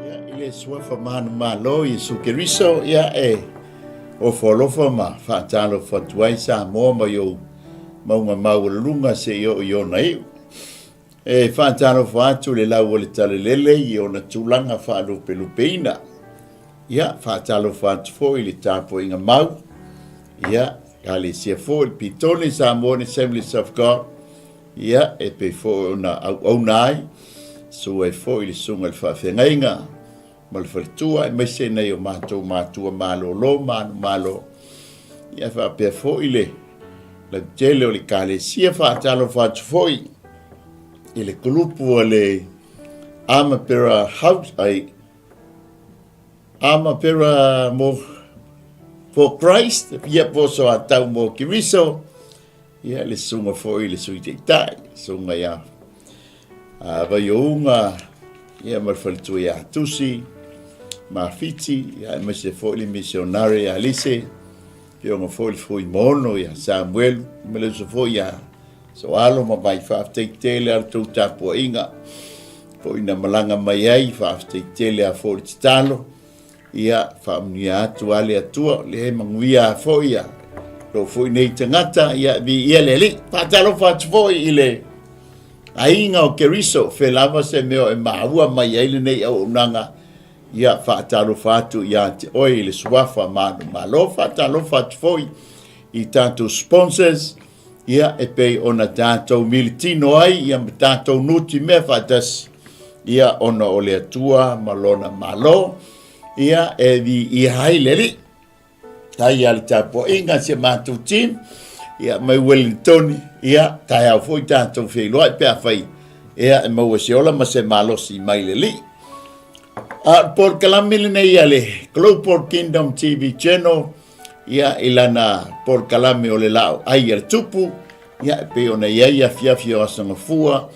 Ia, i le Suafa Manumalo Iesu Keriso, ia e ofo alofa ma faatalofa atu ai Samoa mai ou mauga maualuluga seia oo i ona iu. E faatalofa atu le lau o le Talalelei i ona tulaga faalupelupeina. Ia, faatalofa atu foi i le tapuaiga mau, ia, Ekalesia foi le Pitone Samoan Assemblies of God, ia, e pei foi ona auauna ai, susu ai foi le susuga i le faafeagaiga ma le faletua, aemaise nai o matou matua malolo manumalo, ia faapea foi le lautele o le Ekalesia. Faatalofa atu foi i le kulupu a le Amapera House, ai, Amapera mo for Christ, ia po so a tau mo Keriso, ia le susuga foi i le Sui Taitai, le susuga ia Vaiouga, ia ma le faletua ia Tusi, Mafiti, ia aemaise foi le misionare ia Lise, afioga foi le Fuimono ia Samuelu, ma le uso foi ia Soalo ma Vai. Faafetai tele a le tou tapuaiga foi na malaga mai ai, faafetai tele a foi le tatalo. Ia, faamanuia atu a le Atua, le manuia a foi ia lou foi nei tagata, ia viia le Alii. Faatalofa atu foi i le aiga o Keriso, fe lava se mea e maua mai ai lenei auaunaga, ia faatalofa atu ia te oe i le suafa manumalo. Faatalofa atu foi i tatou sponsors, ia e pei ona tatou militino ai ia ma tatou nutimea faatasi, ia ona o le Atua ma lona Malo, ia e viia ai le Alii. Tai a le tapuaiga a si a matou team, ia mai Wellingtoni, ia taeao foi tatou feiloai pe afai ia e maua se ola ma se malosi mai le Alii. A o le polokalame lenei a le Global Kingdom TV Channel, ia i lana polokalame o le laau ai a le tupu, ia e pei ona i ai afiafi o Aso Gafua,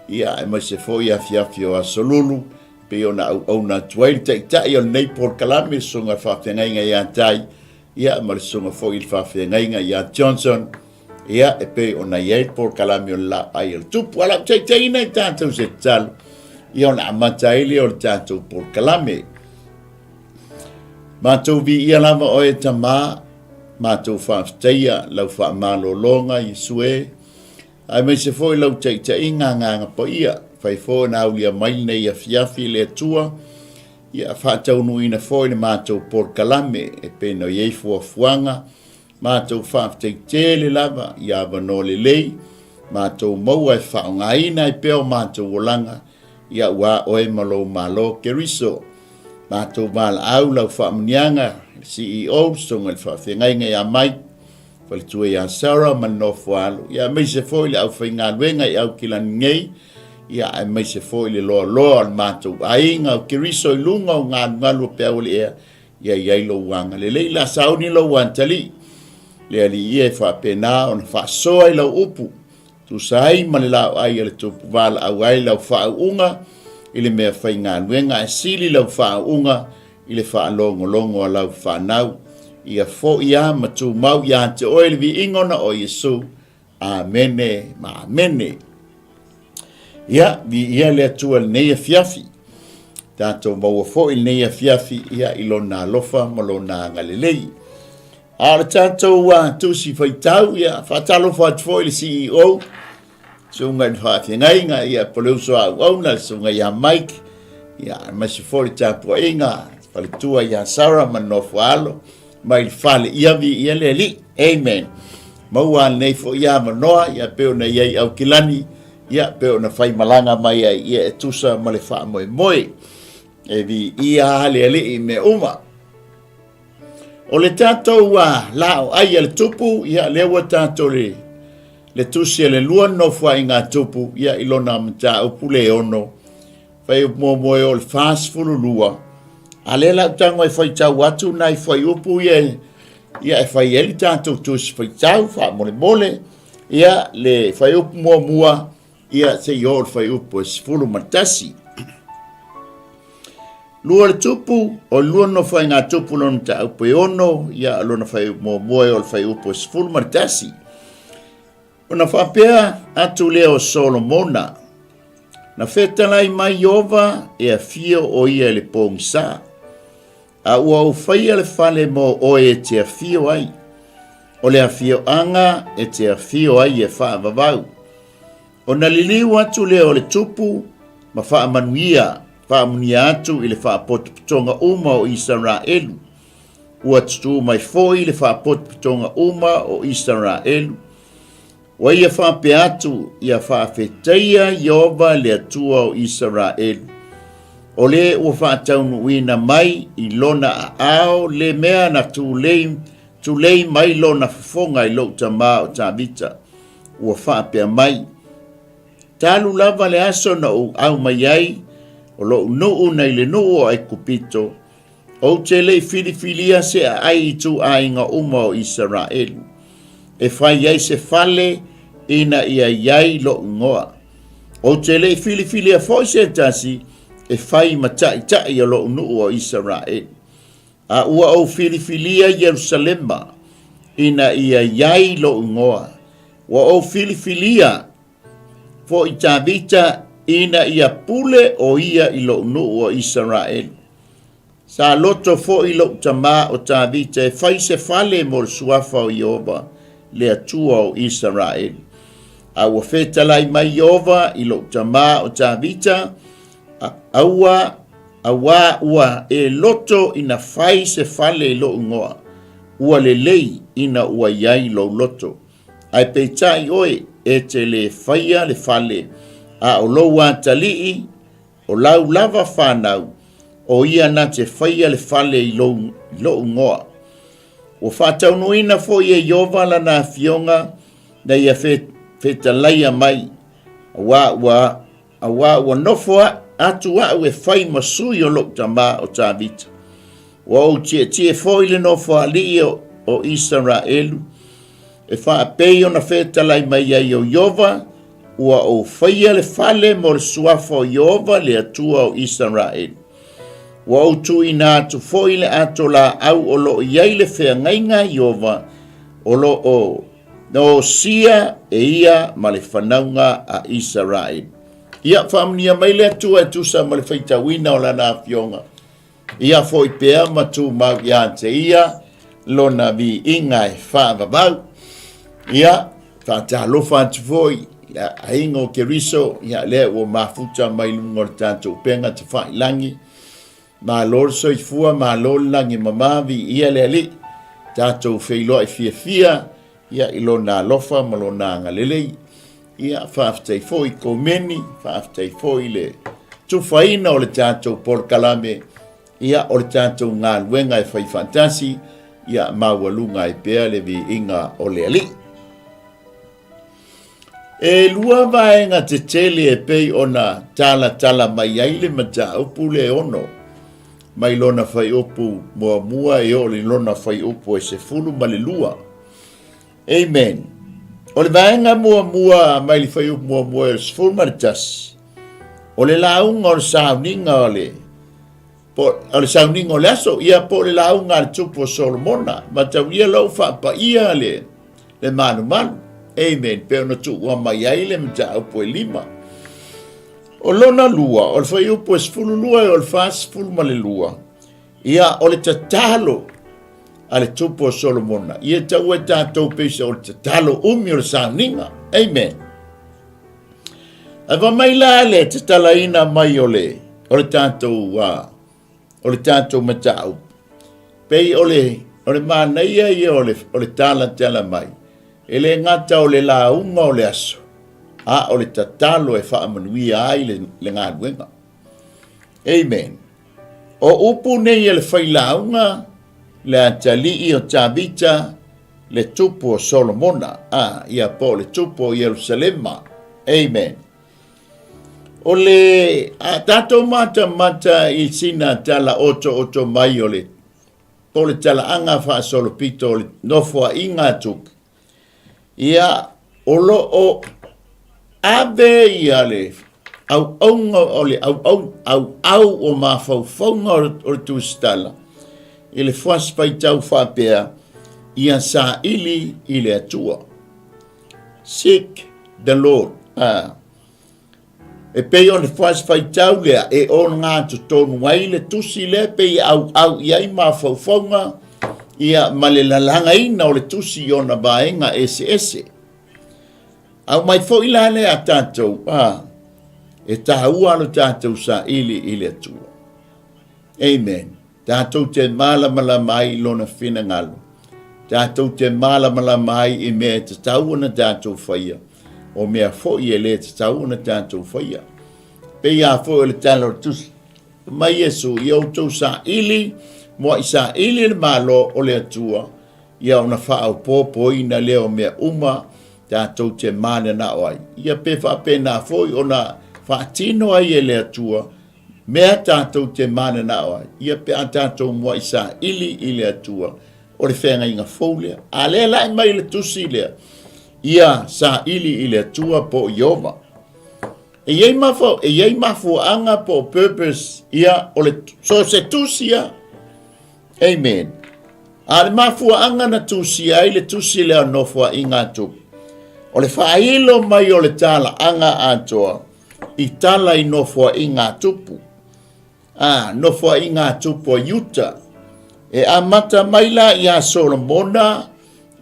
ia aemaise foi afiafi o Aso Lulu, pei ona auauna atu ai le taitai o lenei polokalame, le susuga i le faafeagaiga ia Tai, ia ma le susuga foi i le faafeagaiga ia Johnson, ia e pei ona i ai le polokalame o le laau ai a le tupu. A lau taitaiina i tatou se tatalo, ia ona amata ai lea o le tatou polokalame. Matou viia lava oe e Tama, matou faafetaia lau faamalologa Iesu e, aemaise foi lau taitaiga Agaga Paia, fai foi ona aulia mai lenei afiafi le Atua, ia faataunuuina foi le matou polokalame e pei ona i ai fuafuaga, matou faafetai tele lava i avanoa lelei, matou maua e faaaogaina ai pea o matou olaga, Ia ua oe ma lou Malo Keriso. Matou valaau lau faamanuiaga i le CEO, Susuga i le Faafeagaiga ia Mike, faletua ia Sarah ma le nofo alo, ia aemaise foi le aufaigaluega i Aukilani nei, ia aemaise foi le loaloa o le matou aiga o Keriso i luga o galugalu o peau o le ea, ia i ai lou agalelei. La sauni lou atalii, le Alii ia e faapena ona faasoa i lau upu, Tusa ai ma le laoai a le Tupu, valaau ai lau faauuga i le mea faigaluega, ae sili lau faauuga i le faalogologo a lau fanau. Ia foi a ma tumau ia te oe le viiga ona o Iesu. Amene ma amene. Ia, viia le Atua i lenei afiafi. Tatou maua foi lenei afiafi ia i lona alofa ma lona agalelei. A o le tatou tusi faitau, ia, faatalofa atu foi i le CEO, susuga i le faafeagaiga, ia, po le uso a auauna, le susuga ia Mike, ia, aemaise foi le tapuaiga, faletua ia Sarah ma le nofo alo, mai le fale, ia viia le Alii. Amen. Maua lenei foi avanoa, ia, pei ona i ai Aukilani, ia, pei ona faimalaga mai ai, ia, e tusa ma le faamoemoe. E viia le Alii i mea uma. O le tatou laoai a le tupu, ia lea ua tatou le, le tusi a le lua nofoaiga a tupu, ia i lona mataupu le ono, fai muamua o le 42, a lea la tago e faitau atu nai fuaiupu ia, ia e fai ai le tatou tusi faitau faamolemole, ia le fuaiupu muamua, ia se i oo le fuaiupu e 11. Lua le tupu, o le lua nofoaiga tupu lona mataupu e ono, ia lona fuaiupu muamua e oo le fuaiupu e 11. Ona faapea atu lea o Solomona, Na fetalai mai Ieova e afio ʻo ia i le pogisa, a ua ou faia le fale mo ʻoe e te afio ai. O le afioaga e te afio ai e faavavau. Ona liliu atu lea o le tupu ma faamanuia, faamanuia atu i le faapotopotoga uma o Isaraelu. Ua tutū mai foi le faapotopotoga uma o Isaraelu. Ua ia faapea atu, Ia faafetaia Ieova le Atua o Isaraelu, o le ua faataunuuina mai i lona aao le mea na tulei, tulei mai lona fofoga i lou tama o Tavita, ua faapea mai, Talu lava le aso na ou aumai ai o lou nuu nei le nuu o Aikupito, Ou te le i filifilia se aai i ituaiga uma o Isaraelu, e fai ai se fale ina ia i ai lou igoa. Ou te le i filifilia foi se tasi e fai ma taitai o lou nuu o Isaraelu. A ua ou filifilia Ierusalema ina ia i ai lou igoa. Ua ou filifilia foi Tavita ina ia pule o ia i lou nuu o Isaraelu. Sa loto foi lou tama o Tavita e fai se fale mo le suafa o Ieova, le Atua o Isaraelu. A ua fetalai mai Ieova i lou tama o Tavita, aua, auā ua e loto ina fai se fale i lou igoa, ua lelei ina ua i ai lou loto. Ae peitai oe e te le faia le fale, a o lou atalii, o lau lava fanau, o ia na te faia le fale i lou, lou igoa. Ua faataunuuina foi e Ieova lana afioga na ia fetalaia mai, auā ua Auā ua nofo atu a'u e fai ma sui o lo'u tama o Tavita. Ua ou tietie foi le nofoalii o Isaraelu, e faapei ona fetalai mai ai o Ieova, ua ou faia le fale mo le suafa o Ieova le Atua o Isaraelu. Ua ou tuuina atu foi le ato laau o lo o i ai le feagaiga a Ieova, o lo o Na osia e ia ma le fanauga a Isaraelu. Ia, faamanuia mai le Atua e tusa ma le faitauina o Lana Afioga. Ia foi pea ma tumau ia te Ia Lona viiga e faavavau. Ia, faatalofa atu foi i le aiga o Keriso, ia lea ua mafuta mai luga o le tatou upega tafailagi. Malo le soifua, malo le lagi mama, viia le Alii, tatou feiloai fiafia ia i Lona alofa ma Lona agalelei. Ia, faafetai foi i komeni, faafetai foi i le tufaina o le tatou polokalame, ia, o le tatou galuega e fai faatasi, ia maualuga ai pea le viiga o le Alii. E lua vaega tetele e pei ona talatala mai ai le mataupu le ono mai lona fuaiupu muamua e oo i lona fuaiupu e 12. Amen. O le vaega muamua mai le fuaiupu muamua e 11, o le lauga o le sauniga o le po o le sauniga o le aso, ia po o le lauga a le tupu o Solomona. Mataulia lou faapaia le le malumalu. Amen. Pe ona tuua mai ai le mataupu e lima. O lona lua, o le fuaiupu e 12 e o le 42, ia o le tatalo a le tupu o Solomona. Ia taua e tatou peisa o le tatalo umi o le sauniga. Amen. Ae fai mai la le tatalaina mai o le, o le tatou, uh, o le tatou mataupu. Pei o le, o le manaia ia o le, o le talatala mai, e le gata o le lauga o le aso, a o le tatalo e faamanuia ai le, le galuega. Amen. O upu nei e le failauga, le atalii o Tavita, le tupu o Solomona, a, ia po o le tupu o Ierusalema. Amen. O le a tatou matamata i sina tala otooto mai o le po o le talaaga faasolopito o le nofoaiga a Tupu, ia, o lo o ave ia le auauga o le auau, auau o mafaufauga o le tusitala i le fuasi faitau faapea, ia saili i le Atua. Seek the Lord. Ah. E pei o le se faitau lea e ogatotonu ai le tusi lea pei e auau i ai mafaufauga ia ma le lalagaina o le tusi i ona vaega eseese. Aumai foi la lea a tatou, a, e taua lo tatou saili i le Atua. Amen. Tatou te malamalama ai i Lona finagalo. Tatou te malamalama ai i mea e tatau ona tatou faia, o mea foi e le tatau ona tatou faia. Pei lava foi o le tala o le tusi mai Iesu, ia outou saili, muai saili le Malo o le Atua, ia ona faaopoopoina lea o mea uma tatou te mananao ai. Ia pe faapena foi ona faatino ai e le Atua mea tatou te mananao ai, ia pe a tatou muai saili i le Atua, o le feagaiga fou lea. A lea la e mai le tusi lea, ia saili i le Atua po o Ieova. E i ai mafo, e i ai mafuaaga po o purpose, ia, o le, so se tusi ia. Amen. A le mafuaaga na tusia ai le tusi lea o Nofoaiga a Tupu, o le faailo mai o le talaaga atoa, i tala i nofoaiga a Tupu, a, nofoaiga a Tupu a Iuta. E amata mai la iā Solomona,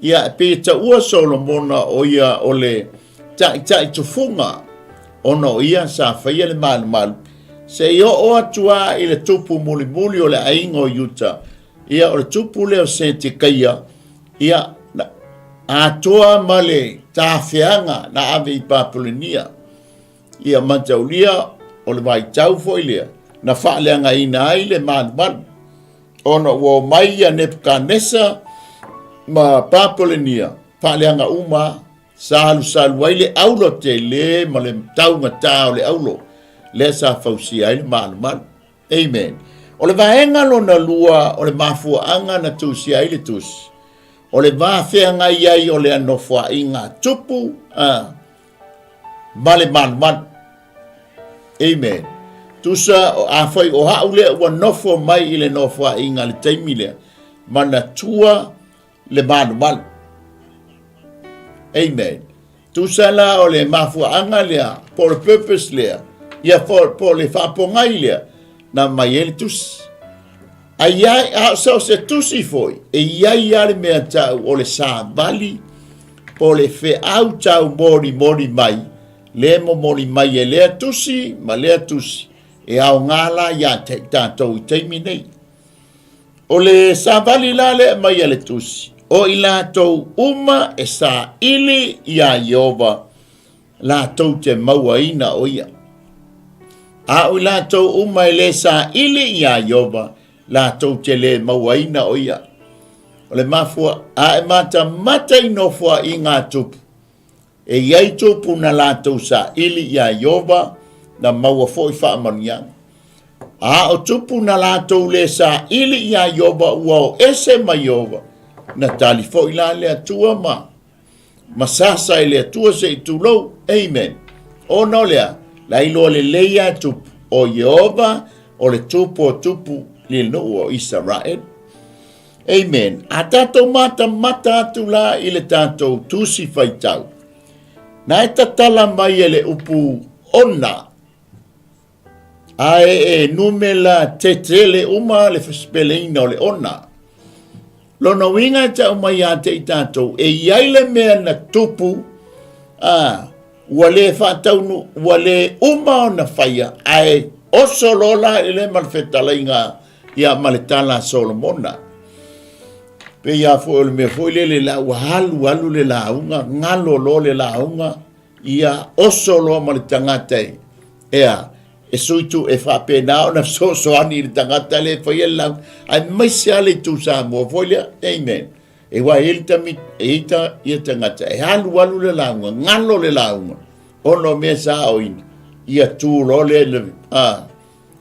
ia e pei e taua Solomona o ia o le taitai tufuga, ona o ia sa faia le malumalu, se i oo atu a i le tupu mulimuli o le aiga o Iuta, ia o le tupu lea o Setekaia, ia atoa ma le tafeaga na ave i Papulenia. Ia mataulia o le vaitau foi lea na faaleagaina ai le malumalu, ona ua omai ia Nepukanesa ma Papulenia faaleaga uma sa alusalu ai le aulo tele ma le taugata o le aulo lea sa fausia ai le malumalu. Amen. O le vaega lona lua o le mafuaaga na tusia ai le tusi, o le va feagai ai o le nofoaiga tupu a, ma le malumalu. Amen. Tusa, afai o au lea ua nofo mai i le nofoaiga i le taimi lea, manatua le malumalu. Amen. Tusa la o le mafuaaga lea, po o le purpose lea, ia po, po o le faapogai lea, na mai ai le tusi. A iai, a o se tusi foi, e iai lava le mea tau o le savali, po o le feau tau molimoli mai, le momoli mai e lea tusi ma lea tusi, e aoga la ia te tatou i taimi nei. O le savali la lea e aumai a le tusi, o i latou uma e saili iā Ieova latou te mauaina o ia. A o i latou uma e lē saili iā Ieova latou te lē mauaina o ia. O le mafua, a e matamata i nofoaiga a tupu, E i ai tupu na latou saili iā Ieova, na maua foi faamanuiaga. A o tupu na latou lē saili iā Ieova ua o ese mai Ieova, na tali foi la le Atua ma ma sasa e le Atua se i tulou. Amen. Ona o lea, la iloa lelei lava tupu, o Ieova o le tupu o tupu i le nuu o Isaraelu. Amen. A tatou matamata atu la i le tatou tusi faitau, na e tatala mai e le upu ona, ae e numera tetele uma le fesipeleina o le ona. Lona uiga e tau mai ia te i tatou, e i ai le mea na tupu, a, ua le faataunu, ua le uma ona faia, ae oso loa la i le ma le fetalaiga ia ma le tala a Solomona. Pei lava foi o le mea foi lele la ua alu alu le lauga, galo loa le lauga, ia oso loa ma le tagata e, ea, e sui tu, e faapena ona fesoasoani i le tagata lea e faia le lauga, aemaise lava le itu Samoa foi lea, amen. E ua e i tami, e i ta, ia tagata, e alu alu le lauga, galo le lauga, ona o mea sa aoina, ia tu loa le, a,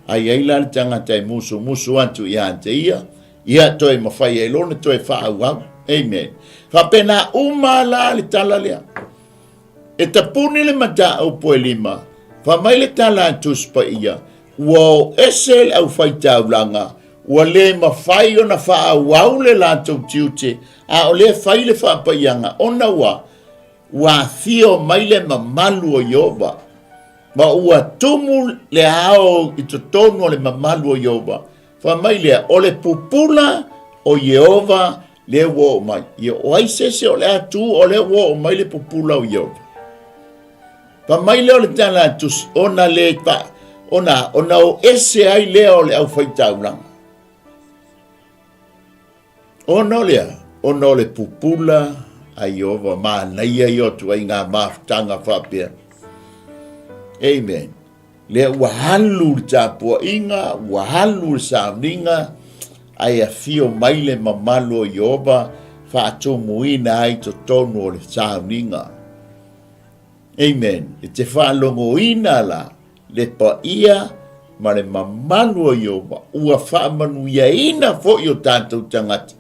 A i ai la le tagata e musumusu atu ia te ia, ia toe mafai ai loa ona toe faaauau. Amen. Faapena uma la le tala lea. E tapuni le mataupu e lima, fai mai le tala a Tusi Paia, ua o ese le aufaitaulaga, ua le mafai ona faaauau le latou tiute, a o lea fai le faapaiaga, ona ua, ua afio mai le mamalu o Ieova. Ma ua tumu le ao i totonu o le mamalu o Ieova. Fai mai lea, o le pupula o Ieova lea ua oo mai. Ia, o ai se isi o le a tu o lea ua oo mai le pupula o Ieova? Fai mai lea o le tala a Tusi, ona le pa, ona, ona o ese ai lea o le aufaitaulaga. Ona o le a? Ona o le pupula a Ieova, manaia ia o ituaiga mafutaga faapea. Amen. Lea ua alu le tapuaiga, ua alu le sauniga, ae afio mai le mamalu o Ieova faatumuina ai totonu o le sauniga. Amen. E te faalogoina la le paia ma le mamalu o Ieova, ua faamanuiaina foi o tatou tagata.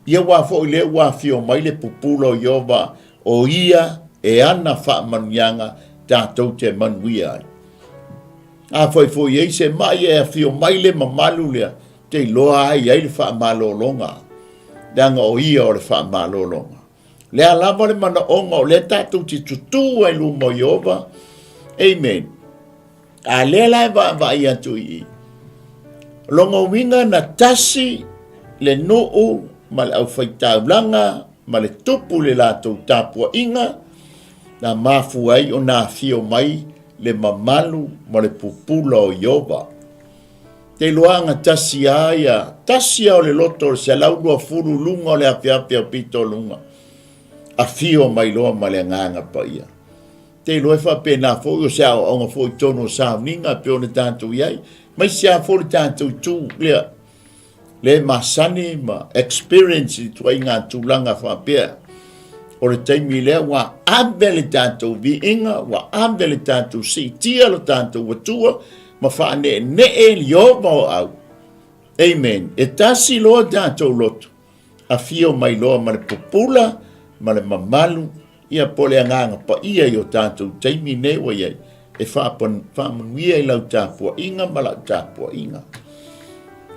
Ia aua foi lea ua afio mai le pupula o Ieova, o ia e ana faamanuiaga tatou te manuia ai. Afai foi e i ai se mai e afio mai le mamalu lea, te iloa ai ai le faamalologa, leaga o ia o le faamalologa. Lea lava le manaoga o lea tatou te tutū ai luma o Ieova. Amen. A lea la e vaavaai atu i i. Lona uiga na tasi le nuu ma le aufaitaulaga ma le tupu le latou tapuaiga na mafua ai ona afio mai le mamalu ma le pupula o Ieova. Te iloa tasi a ia, tasi a o le loto o le 120 luga o le afeafe o pito luga. Afio mai loa ma le agaga paia. Te iloa e faapena foi o se aoaoga foi i totonu o sauniga e pei ona tatou i ai. Aemaise lava foi le tatou itu lea, le masani ma experience i ituaiga tulaga faapea. O le taimi lea ua ave le tatou viiga, ua ave le tatou siitia lo tatou Atua ma faaneenee Ieova o au. Amen. E tasi loa tatou loto, afio mai loa ma le pupula ma le mamalu Ia po o le Agaga Paia i o tatou taimi nei ua i ai, e faamanuia i lau tapuaiga ma lau tapuaiga.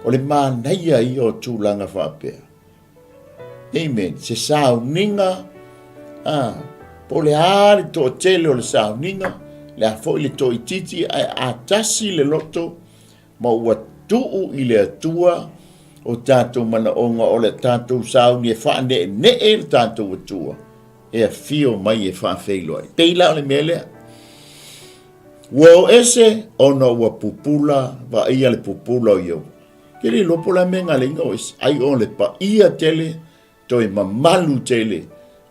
O le manaia ia o tulaga faapea. Amen. Se sauniga, ah, po o le a le toatele o le sauniga, le a foi le toaitiiti, ae a tasi le loto, ma ua tuu i le Atua o tatou manaoga o le tatou sauni e faaneenee le tatou Atua e afio mai e faafeiloai. Pei la o le mea lea. Ua o ese ona ua pupula, vaaia le pupula o Ieova. Ke le iloa po o le a mea na ala ai ona o ese, ai o le paia tele, toe mamalu tele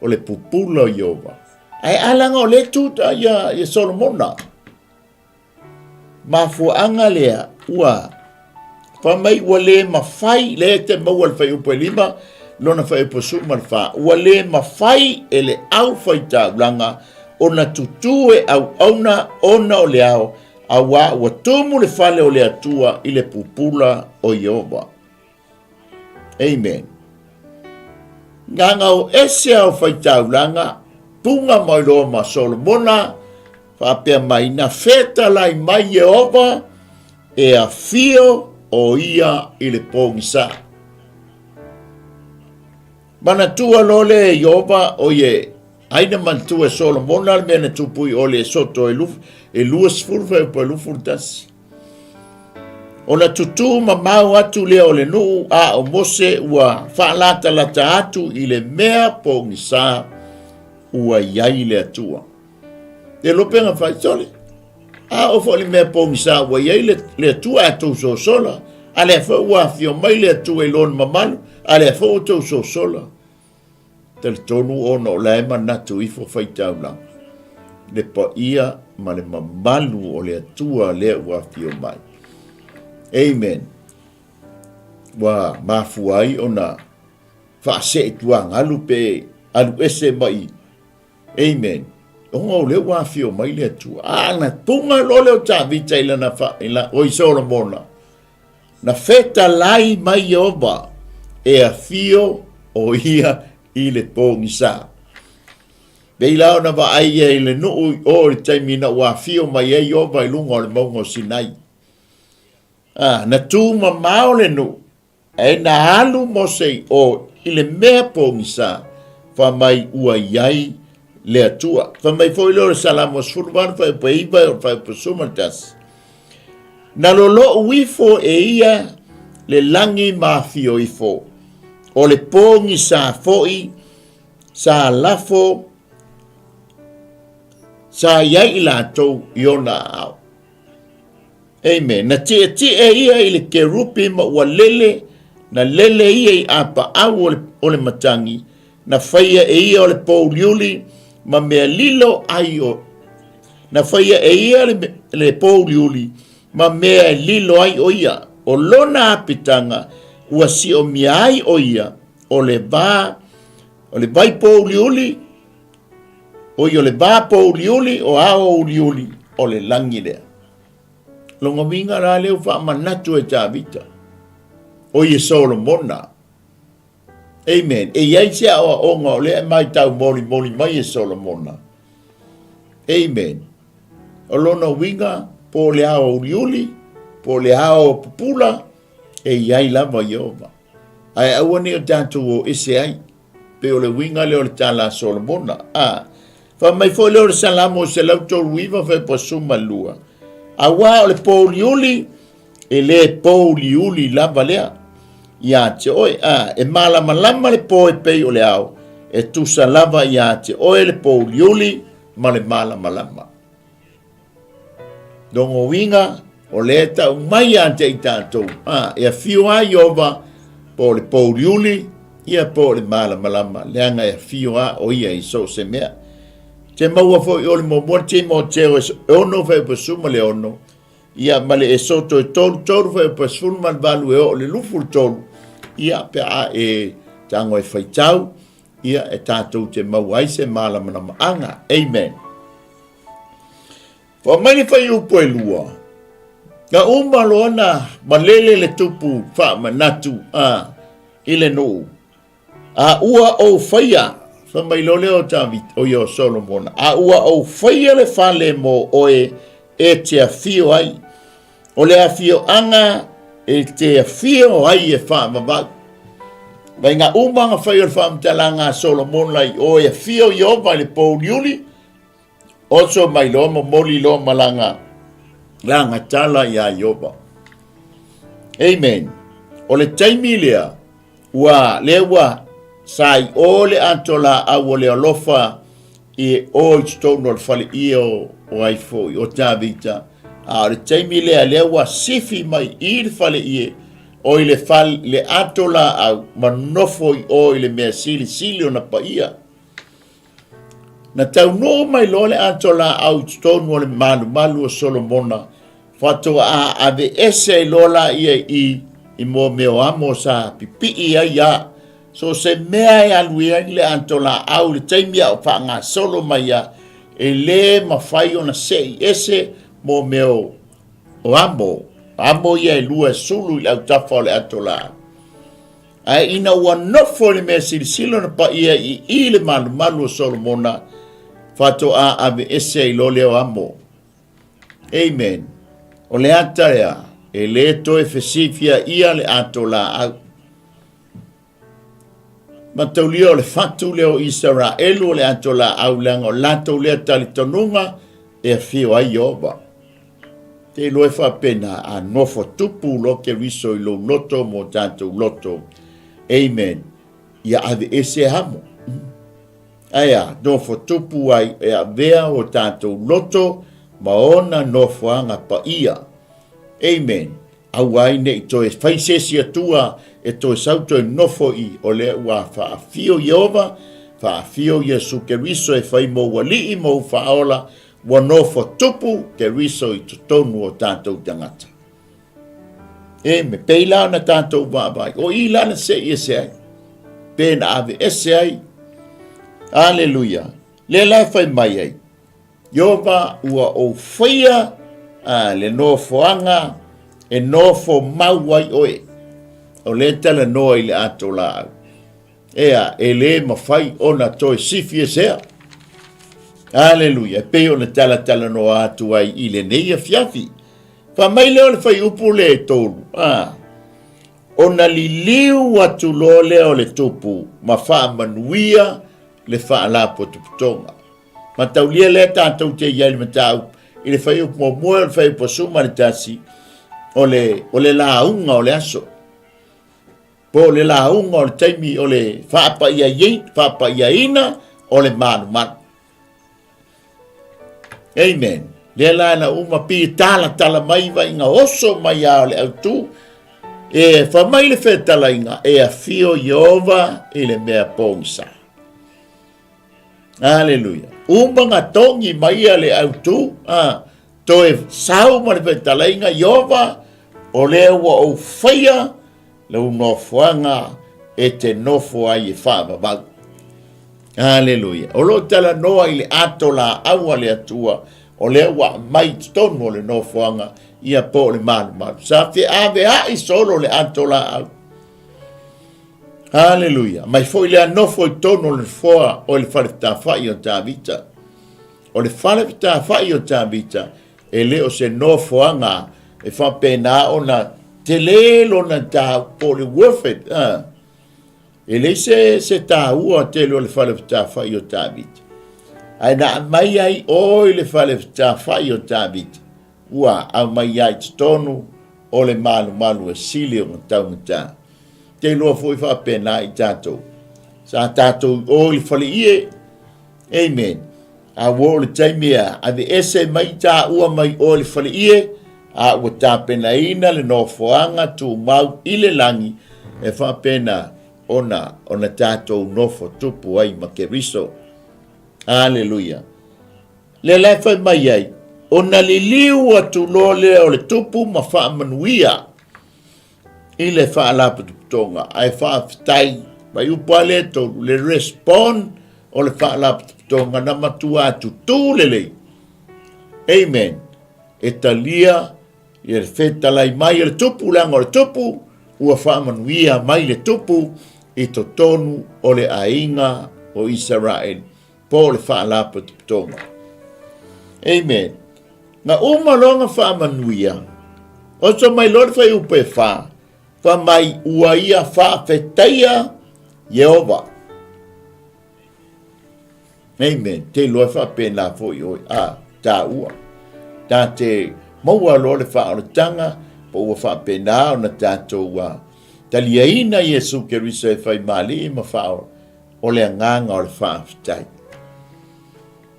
o le pupula o Ieova. Ae a leaga o lea e tu ia, ia Solomona. Mafuaaga lea ua fai mai ua le mafai, lea e te maua le fuaiupu e 5, lona fuaiupu 14, ua le mafai e le aufaitaulaga ona tutū e auauna ona o le ao, auā ua tumu le fale o le Atua i le pupula o Ieova. Amen. Gagau ese au faitaulaga, punga mai loa ma Solomona, faapea mai, na fetalai mai Ieova e afio o ia i le pogisa. Manatua loa lea e Ieova, o ie, ai na manatua e Solomona le mea na tupu i o le soto e, e 20 fuaiupu e 21. Ona tutū mamao atu lea o le nuu, a o Mose ua faalatalata atu i le mea pogisa ua i ai le Atua. Te lope na fai, sole, a o foi le mea pogisa ua i ai le, le Atua a tou sosola, a lea foi ua afio mai le Atua i lona mamalu, a lea foi ua tou sosola. Talitonu ona o la e manatu ifo faitaulaga le paia ma le mamalu o le Atua lea ua afio mai. Amen. Ua mafua ai ona faasee tuagalu pe alu ese mai. Amen. Ona o lea ua afio mai le Atua. A na punga loa lea o Tavita i lana fa, i la, o i Solomona. Na fetalai mai Ieova e afio o ia i le pogisa. Pei la ona vaai ia i le nuu i o i le taimi na ua afio mai ai Ieova i luga o le mauga o Sinai. A, na tu mamao le nuu, ae na alu Mose i o i le mea pogisa, fai mai ua i ai le Atua. Fai mai foi lea o le Salamo 18 fuaiupu 9 e oo i le fuaiupu 11. Na lolo'u ifo e ia le lagi ma afio ifo, o le pogisa foi sa lafo sa i ai i latou i ona aao. Amen. Na tietie ia i le kerupi ma ua lele, na lele ia i apaau o le, o le matagi, na faia e ia o le pouliuli ma mea lilo ai o na faia e ia le, le pouliuli ma mea e lilo ai o ia. O lona apitaga ua siomia ai o ia o le va o le vai pouliuli o ia o le va pouliuli o ao uliuli o le lagi lea. Lona uiga la lea ua faamanatu e Tavita, o ia Solomona. Amen. E i ai se aoaoga o lea e matau molimoli mai e Solomona. Amen. O lona uiga, po o le ao uliuli, po o le ao pupula, e i ai lava Ieova. Ae aua ne i o tatou o ese ai. Pei o le uiga lea o le tala a Solomona. A, fai mai foi lea o le Salamo 139 fuaiupu 12. Auā o le pōuliuli, e le pōuliuli lava lea iā te oe. A, e malamalama le pō e pei o le ao, e tusa lava iā te oe le pōuliuli ma le malamalama. Lona uiga, o lea e tau mai ia te i tatou, a, e afio lava Ieova, po o le pōuliuli, ia po o le malamalama, leaga e afio lava o ia i so o se mea. Te maua foi o le muamua Timoteo e 6 fuaiupu 16, ia ma le Esoto e 3 3 fuaiupu 18 e oo i le 23, ia pe a e tago e faitau, ia e tatou te maua ai se malamalamaaga. Amen. Fai mai le fuaiupu e lua, na uma loa na malele le tupu faamanatu a i le nuu, a ua ou faia, fai mai loa lea o David, o ia o Solomona, a ua ou faia le fale mo oe e te afio ai, o le afioaga e te afio ai e faavavau. Mai ngā uma nga whai o le whaamutalaga a Solomona i oe afio Ieova i le pōuliuli, Oso mai loa momoli loa ma lana lana tala iā Ieova. Amen. O le taimi lea, ua lea ua sa i o le ato laau o le alofa i o i totonu o le faleie o, o ai foi, o Tavita. A o le taimi lea, lea ua sifi mai i le faleie, o i le, fale, le ato laau ma nofo i o i le mea silisili ona paia. Na taunuu mai loa le ato laau i totonu o le malumalu o Solomona, faatoa aveese ai loa laia i i mua mea o amo sa pipii ai a. So se mea e alu i ai le ato laau i le taimi a o faagasolo mai a, e lē mafai ona sei ese mo mea o amo, amo ia e lua e sulu i le autafa o le ato laau. Ae ina ua nofo i le mea silisili ona paia i i le malumalu o Solomona, faatoa aveese ai loa lea o amo. Amen. O le ata lea, e lē toe fesifia ia le ato laau. Mataulia o le fatu lea o Isaraelu o le ato laau leaga o latou lea talitonuga e afio ai Ieova. Te iloa e faapena, a nofo tupu loa Keriso i lou loto mo tatou loto. Amen. Ia aveese amo. Ae a, nofo tupu ai e avea o tatou loto ma ona nofoaga paia. Amen. Aua ai ne i toe fai se isi Atua e toe sau toe nofo i o lea ua faafio Ieova, faafio Iesu Keriso e fai mou alii mou faaola Ua nofo tupu Keriso i totonu o tatou tagata. E me pei la ona tatou vaavaai, o i la na se'i ese ai, pe na aveese ai. Aleluia. Lea la e fai mai ai, Ieova ua ou faia a, le nofoaga e nofo mau ai oe. O lea e talanoa i le ato laau. Ea, e lē mafai ona toe sifi esea. Aleluia, e pei ona talatalanoa atu ai i lenei afiafi. Fai mai lea o le fuaiupu lea e tolu, a, ona liliu atu loa lea o le tupu ma faamanuia le faalapotopotoga. Mataulia lea tatou te i ai i le mataupu i le fuaiupu muamua o le fuaiupu 11, o le, o le lauga o le aso. Po o le lauga o le taimi o le faapaiaina o le malumalu. Amen. Lea la na uma pi talatala mai vaiga oso mai a o le autu. E fa mai le fetalaiga e afio Ieova i le mea pogisa. Aleluia. Uma na tongi mai a le autu, a, toe sau ma le fetalaiga Ieova, o lea ua ou faia lou nofoaga e te nofo ai e faavavau. Aleluia. O lo o talanoa i le ato laau a le Atua, o lea ua aumai i totonu o le nofoaga, ia po o le malumalu. Sa feaveai solo le ato laau. Aleluia. Mai foi lea nofo i totonu o le nofoa o le fale fetafai o Tavita. O le fale fetafai o Tavita, e le o se nofoaga e faapena ona tele lona tau po o le worth it. E leai se, se taua tele o le fale fetafai o Tavita. Ae na aumai ai o i le fale fetafai o Tavita, ua aumai ai i totonu o le malumalu e sili ona taugata. Te iloa foi faapena i tatou. Sa tatou i o i le faleie. Amen. A ua oo le taimi a aveese mai taua mai o i le faleie, a ua tapenaina le nofoaga tumau i le lagi e faapena ona ona tatou nofo tupu ai ma Keriso. Aleluia. Lea la e fai mai ai, ona liliu atu loa lea o le tupu ma faamanuia i le faalapotopotoga, ae faafetai mai upu a lea tolu, le respond o le faalapotopotoga na matua tutū lelei. Amen. E talia ia le fetalai mai o le tupu, leaga o le tupu ua faamanuia mai le tupu i totonu o le aiga o Isaraeli, po o le faalapotopotoga. Amen. Na uma loa na faamanuia, oso mai loa le fuaiupu e fa, fai mai ua ia faafetaia Ieova. Amen. Te iloa e faapena foi oe, a, tāua. Tā te maua loa le faaolataga, po ua faapena ona tātou a, taliaina Iesu Keriso e fai malii ma faaola, o le agaga o le faafetai.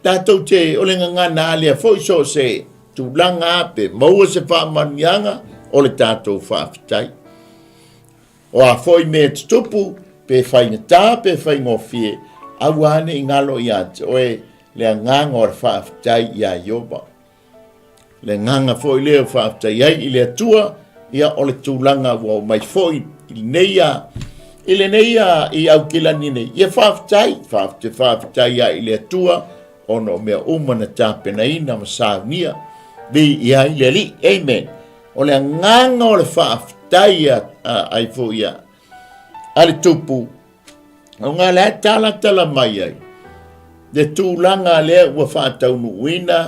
Tātou te, o le gagana a lea foi so o se tulaga pe maua se faamanuiaga o le tātou faafetai. O a foi mea e tutupu, pe faigata pe faigofie, aua ne i galo ia te oe le agaga o le faafetai iā Ieova. Le agaga foi lea e faafetai ai i le Atua, ia o le tulaga ua omai foi i lenei a, i lenei a, i Aukilani nei. Ia faafetai, faafetai, faafetai ai i le Atua, ona o mea uma na tapenaina ma saunia, viia ai le Alii. Amen. O le agaga o le faafetai a, a, ai foi a, a le tupu, o ngā lea talatala mai ai, le tulaga lea ua faataunuuina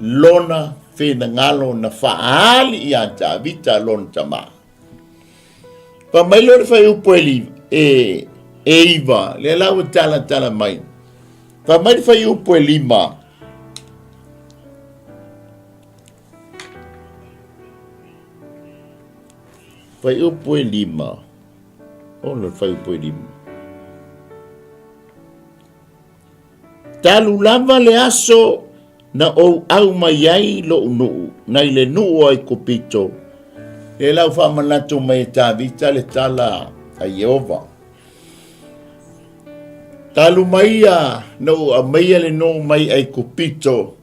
lona finagalo na faaali iā Tavita lona tamā. Fai mai lea o le fuaiupu e, e, e iva, lea la ua talatala mai. Fai mai le fuaiupu e lima, fuaiupu e lima, ono le fuaiupu e lima. Talu lava le aso na ou au mai ai lou nuu nai le nuu o Aikupito, lea la ua faamanatu mai e Tavita le tala a Ieova. Talu mai ia na ou aumaia le nuu mai Aikupito,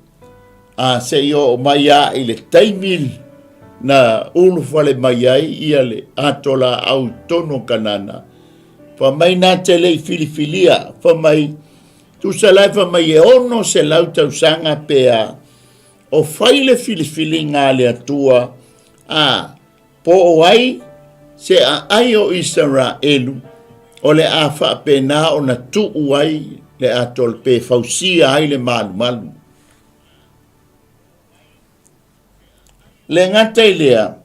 a se i oo mai a i le taimi na ulufale mai ai ia le ato laau i totonu o Kanana, fai mai na te le i filifilia, fai mai, tusa la e fai mai e 600 tausaga pe a, o fai le filifiliga a le Atua, a, Po o ai se aai o Isaraelu o le a faapena ona tuu ai le atoa pe fausia ai le malumalu. Le gata i lea,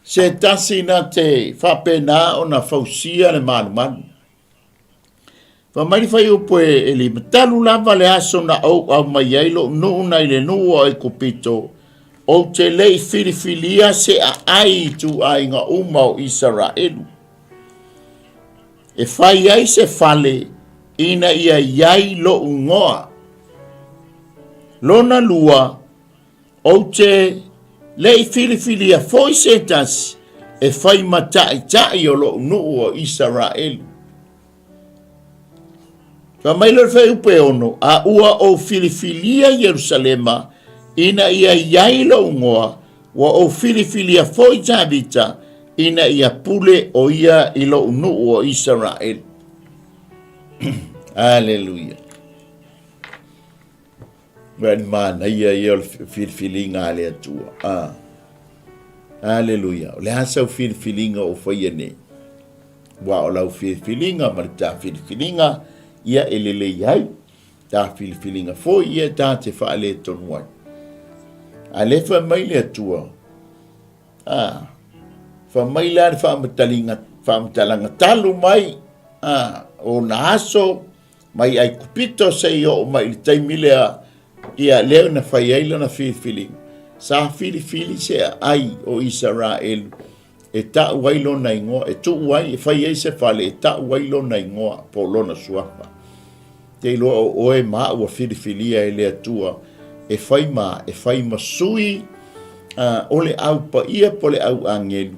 se tasi na te faapena ona fausia le malumalu. Fai mai le fuaiupu e 5, Talu lava le aso na ou aumai ai lou nuu nai le nuu o Aikupito, ou te le i filifilia se aai i ituaiga uma o Isaraelu, e fai ai se fale ina ia i ai lou igoa. Lona lua, Ou te le i filifilia foi se tasi e fai ma taʻitaʻi o loʻu nuu o Isaraelu. Fai mai lea o le fuaiupu e 6, A ua ou filifilia Ierusalema ina ia i ai lou igoa, ua ou filifilia foi Tavita ina ia pule o ia i loʻu nuu o Isaraelu. Aleluia. Ua ni manaia ia o le filifiliga a le Atua. Ah. Aleluia. O le a sau filifiliga o faia nei? Ua o lau filifiliga ma le ta filifiliga, ia e lelei ai. Ta filifiliga foi ia ta te faaletonu ai. A le fai mai le Atua, ah, fai mai la le faamatalaga, faamatalaga talu mai, ah, o na aso, mai Aikupito seia oo mai i le taimi lea, ia lea na fai ai lana filifiliga. Sa filifili se aai o Isaraelu e ta'u ai lona igoa, e tuu ai, e fai ai se fale e ta'u ai lona igoa po o lona suafa. Te iloa o oe ma a'u ua filifilia e le Atua e fai ma, e fai ma sui uh, o le au paia po o le au agelu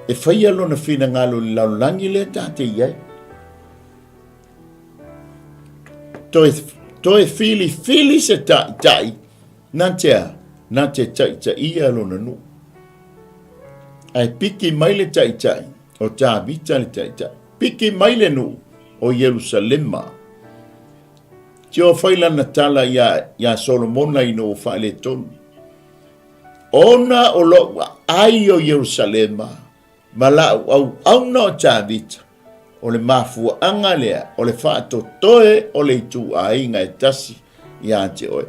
e faia lona finagalo i le lalolagi lea ta te i ai. Toe, toe filifili se ta'ita'i, na te a? Na te ta'ita'ia lona nuu. Ae piki mai le ta'ita'i, o Tavita le ta'ita'i. Piki mai le nuu o Ierusalema. Tio fai lana tala iā, iā Solomona ina ua faaletonu. Ona o lo'u aai o Ierusalema, Ma la'u auauna o Tavita, o le mafuaaga lea o le faatotoe o le ituaiga e tasi ia te oe.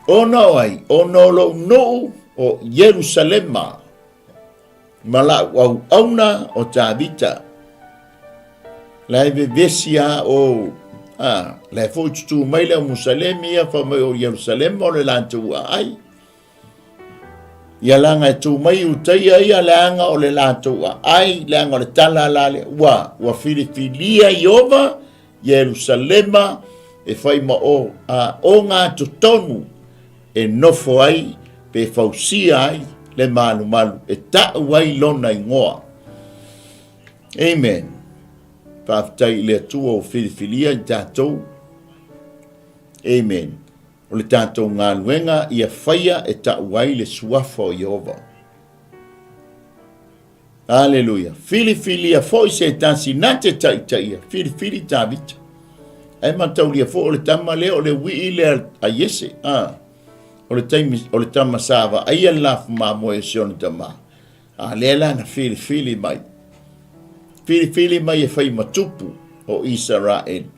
Ona o ai? Ona o lou nuu o Ierusalema ma la'u auauna o Tavita. La e vevesi a o a, la e foi tutū mai le au Musalemi ia fa mai o Ierusalema o le latou aai. Ia leaga e tu mai Iutaia ia leaga o le latou aai, leaga o le tala la lea, ua, ua filifilia Ieova Ierusalema e fai ma o, a, ogatotonu e nofo ai pe fausia ai le malumalu e ta'u ai lona igoa. Amen. Faafetai i le Atua ua filifilia i tatou. Amen. O le tatou galuega ia faia e ta'u ai le suafa o Ieova. Aleluia. Filifilia foi se tasi na te ta'itaia. Filifili Tavita. Ae mataulia foi o le tama lea o le uii lea a Iese. Ah. O le taimi, o le tama sa vaaia le lafu mamoe o si ona tamā. A lea la na filifili mai. Filifili mai e fai ma tupu o Isaraelu.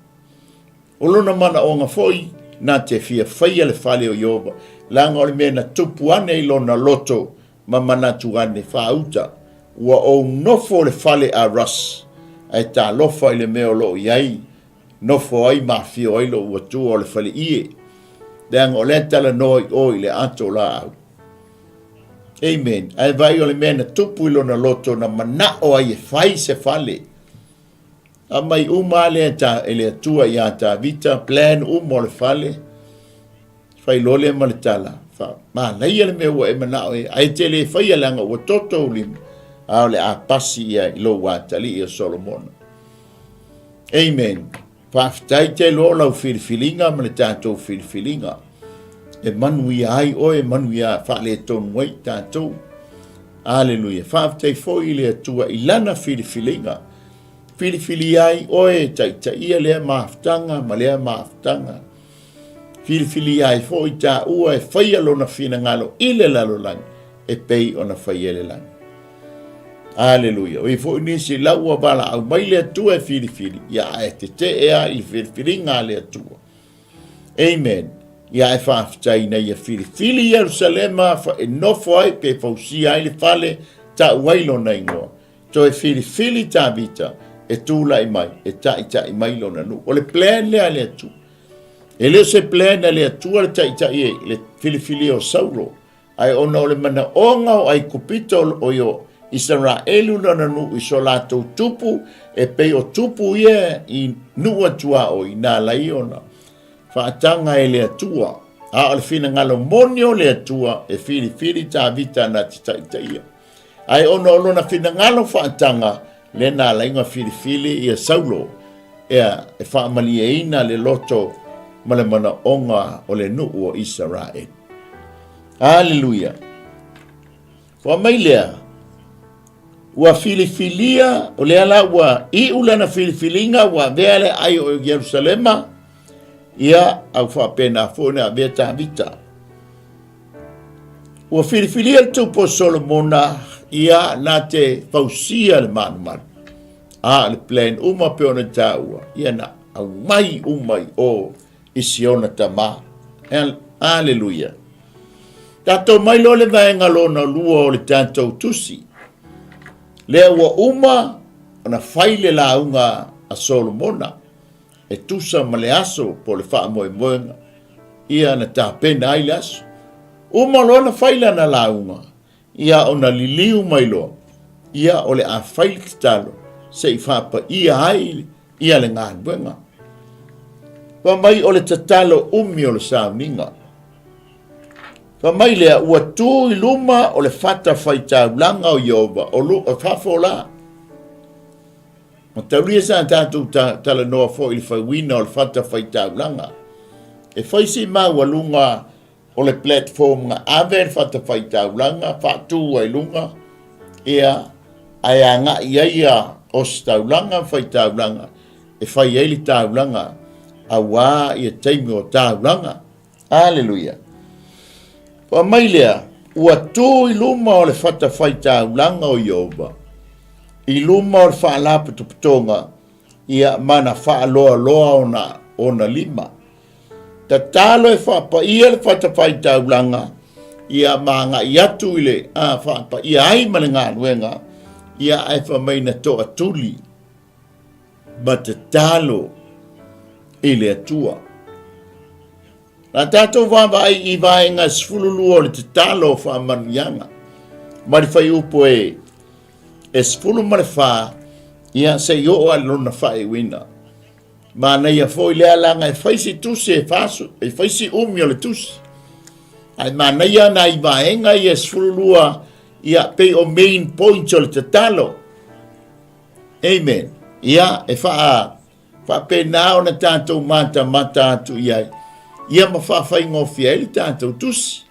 O lona manaoga foi, na te fia faia le fale o Ieova, leaga o le mea na tupu ane i lona loto ma manatu ane, Faauta, ua ou nofo le fale a Russ, ae talofa i le mea o lo o i ai, nofo ai ma afio ai lou Atua o le faleie, leaga o lea e talanoa i o i le ato laau. Amen. Ae vaai o le mea na tupu i lona loto na manao ai e fai se fale. Aumai uma lea ta, e le Atua iā Tavita, plan uma o le fale, fai loa lea ma le tala, fa, manaia le mea ua e manao e, ae te le faia leaga ua toto ou lima, a o le a pasi ia i lou atalii o Solomona. Amen. Faafetai tele o lau filifiliga ma le tatou filifiliga. E manuia ai oe, e manuia faaletonu ai tatou. Aleluia. Faafetai foi i le Atua i lana filifiliga. Filifilia ai oe e taitaia lea mafutaga ma lea mafutaga. Filifilia ai foi taua e faia lona finagalo i le lalolagi e pei ona faia i le lagi. Aleluia. O i foi nisi lau ua valaau mai le Atua e filifili, ia ae tetee a i le filifiliga a le Atua. Amen. Ia ae faafetai ina ia filifili Ierusalema e nofo ai pe fausia ai le fale, ta'u ai lona igoa. Toe filifili Tavita e tulai mai e taitai mai lona nuu. O le plan lea a le Atua. E le o se plan a le Atua le taitai e le filifilia o Saulo, ae ona o le manaoga o Aikupito o o Isaraelu lona nuu i so latou tupu, e pei o tupu ia i nuu atuaoi na ala ai ona faataga e le Atua. A o le finagalo moni o le Atua e filifili Tavita na te taitaia. Ae ona o lona finagalo faataga, lea na ala ai ona filifili ia Saulo ea e faamalieina le loto ma le manaoga o le nuu o Isaraelu. Aleluia! Fai mai lea, ua filifilia, o lea la ua iu lana filifiliga, ua avea le ai o Ierusalema, ia, au faapena foi na avea Tavita. Ua filifilia le tupu o Solomona, ia, na te fausia le malumalu. A, le plan uma pe ona taua, ia na aumai uma i o i Siona tama. Aleluia. Tatou mai loa le vaega lona lua o le tatou tusi. Lea ua uma ona fai le lauga a Solomona e tusa ma le aso po o le faamoemoega ia na tapena ai le aso. Uma loa na fai lana lauga, ia ona liliu mai loa, ia o le a fai le tatalo se i faapaia ai ia le galuega. Fai mai o le tatalo umi o le sauniga. Fai mai lea, ua tu i luma o le fata faitaulaga o Ieova, o, lu, o fafo la. Mataulia sa tatou ta, talanoa foi i le fauina o le fata faitaulaga. E fai si maualuga o le platform na ave le fatafaitaulaga faatu ai luga, ia, ae agai ai ia ositaulaga ma faitaulaga e fai ai le taulaga auā ia taimi o taulaga. Aleluia. Fai mai lea, ua tu i luma o le fatafaitaulaga o Ieova, i luma o le faalapotopotoga, ia ma na faaloaloa ona, ona lima. Tatalo e faapaia le fatafaitaulaga ia ma agai atu i le a faapaia ai ma le galuega ia ae fai mai na toatuli ma tatalo i le Atua. La tatou vaavaai i vaega 12 o le tatalo o faamanuiaga ma le fuaiupu e 14 ia se i oo a i lona faaiuina. Manaia foi lea leaga e fai si tusi e fasu, e fai si umi o le tusi. Ae manaia nai vaega ia 12 ia pei o main points o le tatalo. Amen. Ia e faa faapena ona tatou matamata atu i ai ia ma faafaigofie ai le tatou tusi.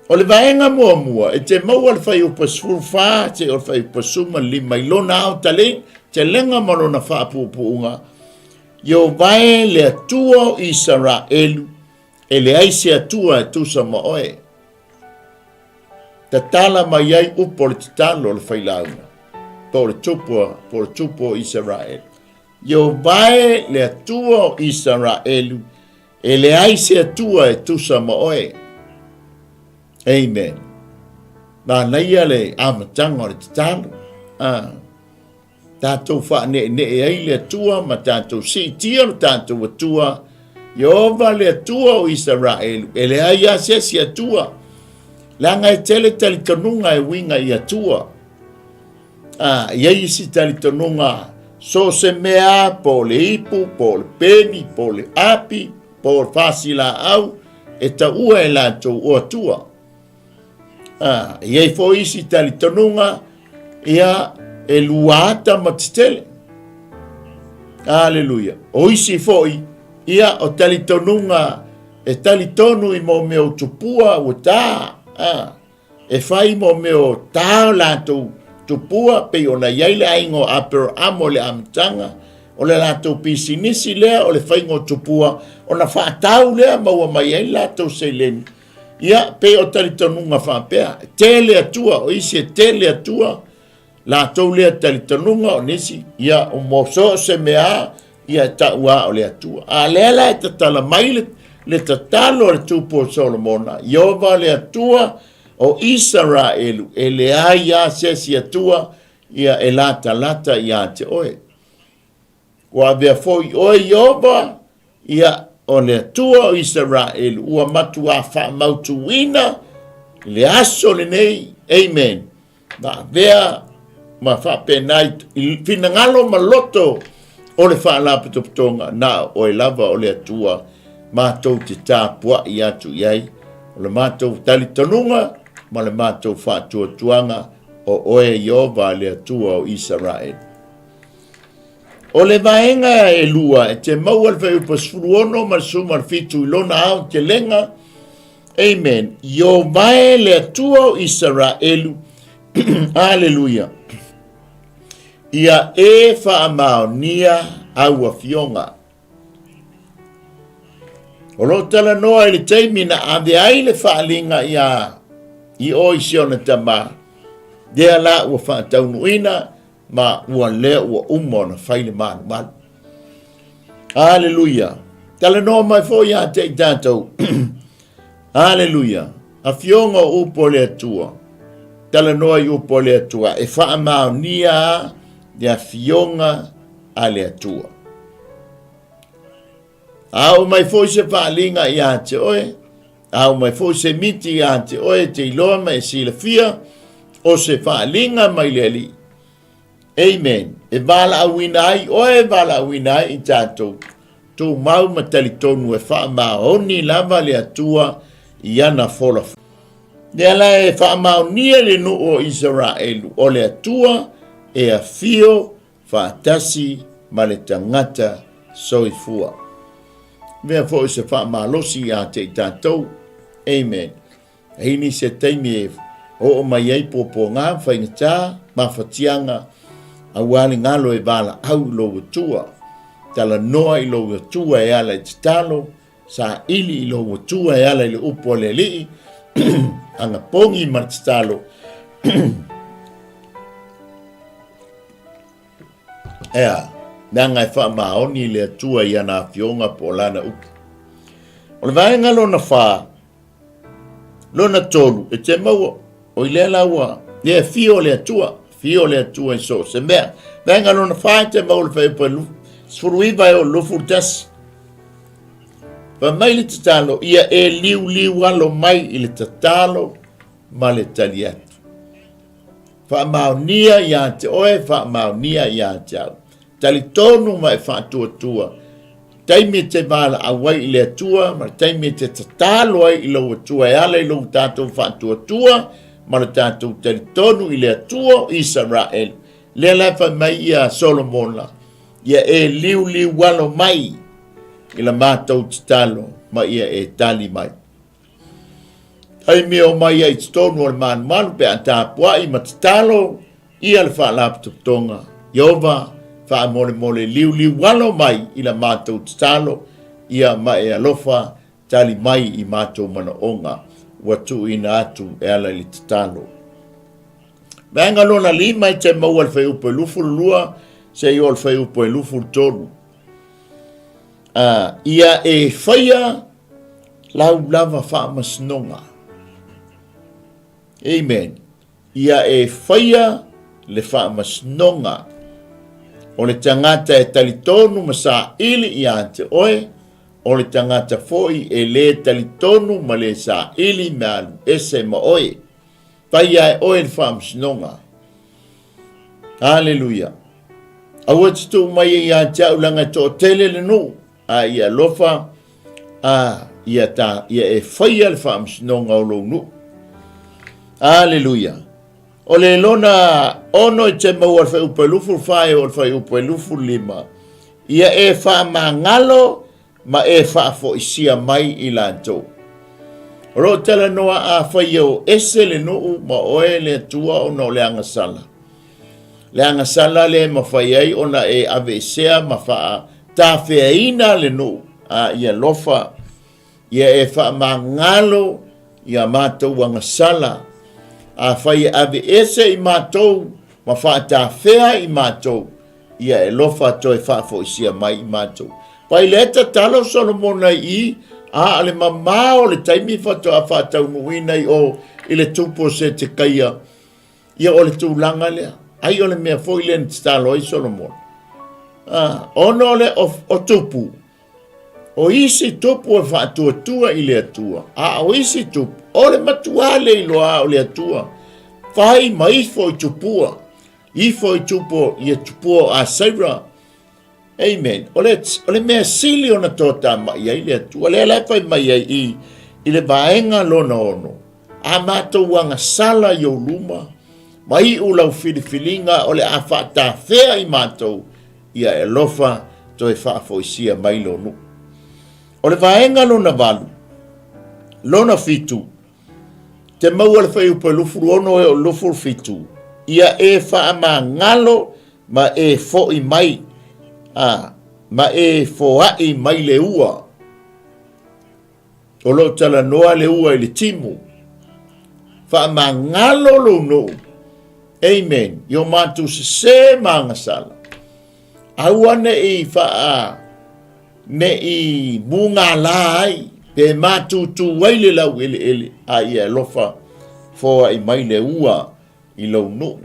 O le vaega muamua, e te maua le fuaiupu 14 seia o le fuaiupu 15 i lona aotelega telega ma lona faapuupuuga, Ieova e le Atua o Isaraelu, e leai se Atua e tusa ma oe. Tatala mai ai upu o le tatalo o le failauga, po o le tupu, po o le tupu o Isaraelu. Ieova e le Atua o Isaraelu, E leai se Atua e tusa ma oe. Amen. Manaia le amataga o le tatalo. Ah. Tatou faaneenee ai le Atua ma tatou siitia lo tatou Atua. Ieova le Atua o Isaraelu, e leai lava se isi Atua. Leaga e tele talitonuga e uiga i Atua. A, i ai isi talitonuga, so o se mea, po o le ipu, po o le peni, po o le api, po o le fasilaau, e taua e latou o Atua. A, i ai foi isi talitonuga, ia, e lua ata ma tetele. Aleluia. O isi foi, ia, o talitonuga, e talitonu i mo mea o tupua ua ta. A, E fai mo mea o tā latou tupua, pei ona i ai le aiga o Aperahamo i le amataga, o le latou pisinisi lea o le faiga o tupua, ona faatau lea maua mai ai le latou seleni. Ia, pei o talitonuga faapea, e tele Atua, o isi e tele Atua, latou lea talitonuga o nisi, ia, o mo so o se mea ia e tau a o le Atua. A lea la e tatala mai le, le tatalo a le tupu o Solomona, Ieova le Atua o Isaraelu, e leai lava se isi Atua, ia e latalata ia te oe. Ua avea foi oe, Ieova, ia, o le Atua o Isaraelu, ua matuā faamautuina i le aso lenei, amen, na avea ma faapena i finagalo ma loto o le Faalapotopotoga, na o oe lava o le Atua matou te tapuai atu i ai, o le matou talitonuga ma le matou faatuatuaga, o oe Ieova le Atua o Isaraelu. O le vaega e lua e te maua le fuaiupu 16 ma le 17 i lona aotelega, Amen. Ieova e le Atua o Isaraelu, Aleluia. Ia e faamaonia au afioga. O lo o talanoa i le taimi na ave ai le faaaliga iā i o i si ona tamā, lea la ua faataunuuina ma ua lea ua uma ona fai le malumalu. Aleluia. Talanoa mai foi ia te i tatou. Aleluia. Afioga o upu o le Atua. Talanoa i upu o le Atua. E faamaonia le afioga a le Atua. A oo mai foi se faaaliga ia te oe, a oo mai foi se miti ia te oe e te iloa ma e silafia, o se faaaliga mai le Alii. Amen. E valaauina ai oe, e valaauina ai i tatou. Tumau ma talitonu e faamaoni lava le Atua i ana fola. Lea la e faamaonia le nuu o Isaraelu, o le Atua e afio faatasi ma le tagata soifua. Mea foi se faamalosi ia te i tatou. Amen. E i nisi e taimi e oo mai ai puapuaga ma faigata, mafatiaga, aua le galo e valaau i lou Atua. Talanoa i lou Atua e ala i tatalo, saili i lou Atua e ala i le upu a le Alii, agapogi ma le tatalo. Ea, leaga e faamaoni le Atua i ana afioga po o lana upu. O le vaega lona fa, lona tolu, e te maua, o i lea la ua, lea e fio le Atua, fio le Atua i so o se mea. Vaega lona fa, e te maua le fuaiupu 19 e oo i le 21. Fai mai le tatalo, ia e liuliu alo mai i le tatalo ma le tali atu. Faamaonia ia te oe, faamaonia ia te au. Talitonu ma e faatuatua. Taimi e te valaau ai i le Atua, ma le taimi e te tatalo ai i lou Atua e ala i lou tatou faatuatua, ma le tatou talitonu i le Atua o Isaraelu. Lea la e fai mai ia Solomona, ia e liuliu alo mai i la matou tatalo, ma ia e tali mai. Taimi e omai ai i totonu o le malumalu pe a tapuai ma tatalo ia le Faalapotopotoga, Ieova, faamolemole liuliu alo mai i la matou tatalo, ia ma e alofa tali mai i matou manaoga ua tuuina atu e ala i le tatalo. Vaega lona lima e te maua le fuaiupu e 22 seia oo le fuaiupu e 23. Ia e faia lau lava faamasinoga. Amen. Ia e faia le faamasinoga o le tagata e talitonu ma saili ia te oe, o le tagata foi e lē talitonu ma lē saili me alu ese ma oe. Faia e oe le faamasinoga. Aleluia. Aua te tuu mai ia te au leaga e toatele le nuu, a ia alofa, a ia, ta, ia e faia le faamasinoga o lou nuu. Aleluia. O le lona ono i te maua le fuaiupu e 24 e oo le fuaiupu e 25, ia e faamagalo ma e faafoisia mai i latou. O lo o talanoa afai e o ese le nuu ma oe le Atua ona o le agasala. Le agasala lea e mafai ai ona e aveesea ma faatafeaina le nuu, a ia alofa, ia e faamagalo ia matou agasala. Afai e aveese i matou ma faatafea i matou, ia e alofa toe faafoisia mai i matou. Pai lea tatalo Solomona i i, a o le mamao o le taimi faatoa faataunuuina i o i le tupu o Setekaia, ia o le tulaga lea. Ai o le mea foi lea na tatalo ai Solomona. Ah, ona o le o, o tupu, o isi tupu e faatuatua i le Atua, a o isi tupu, o le matuā le iloa o le Atua, fai ma ifo i tupua, ifo i tupu i tupua o Asaira. Amen. O le, o le mea sili ona toatamai ai le Atua, lea la e fai mai ai i, i le vaega lona ono, a matou agasala i ou luma, ma iu lau filifiliga o le a faatafea i matou, ia e alofa toe faafoisia mai lou nuu. O le vaega lona valu, lona fitu, te maua le fuaiupu e 26 e o le 27, ia e faamagalo ma e fo'i mai, a, ma e foa'i mai le ua. O lo o talanoa le ua i le timu. Faamagalo lou nuu. Amen. I o matou sesē ma agasala. Aua ne i faa ne i mugala ai pe matutu ai le laueleele, a ia alofa foai mai le ua i lou nuu.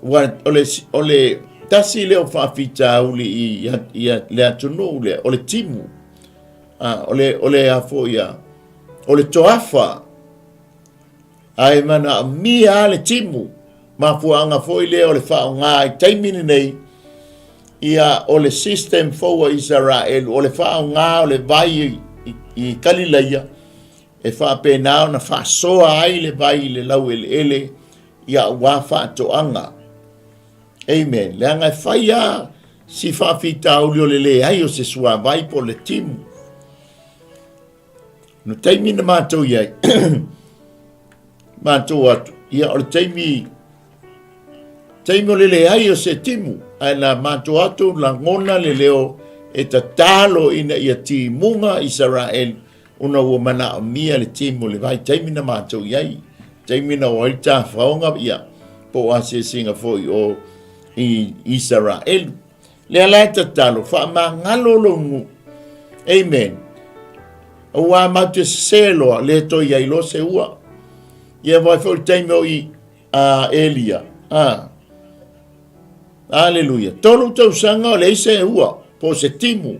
Ua, o le, o le tasi lea o faafitauli i, i, le atunuu lea, o le timu. Ah, o le, o le a foi a, o le toafa. Ae manaomia lava le timu. Mafuaaga foi lea o le faaaoga i taimi lenei, ia o le system fou a Isaraelu, o le faaaoga o le vai i, i, i Kalilaia, e faapena ona faasoa ai le vai i le laueleele ia aua faatoaga. Amen. Leaga e fai lava si faafitauli o le leai o se suavai po o le timu. No taimi na matou i ai, matou atu, ia o le taimi, taimi o le leai o se timu, ae na matou atu lagona le leo e tatalo ina ia timuga Isaraelu ona ua manaomia le timu i le vaitaimi na matou i ai, taimi na o ai tafaoga, ia, po o asiasiga foi o i Isaraelu. Lea la e tatalo, faamagalo lou nuu. Amen. Aua matou te sese loa, le toe i ai loa se ua. Ia vaai foi le taimi o i a Elia. Ah. Aleluia. Tolu tausaga o leai se ua, po o se timu.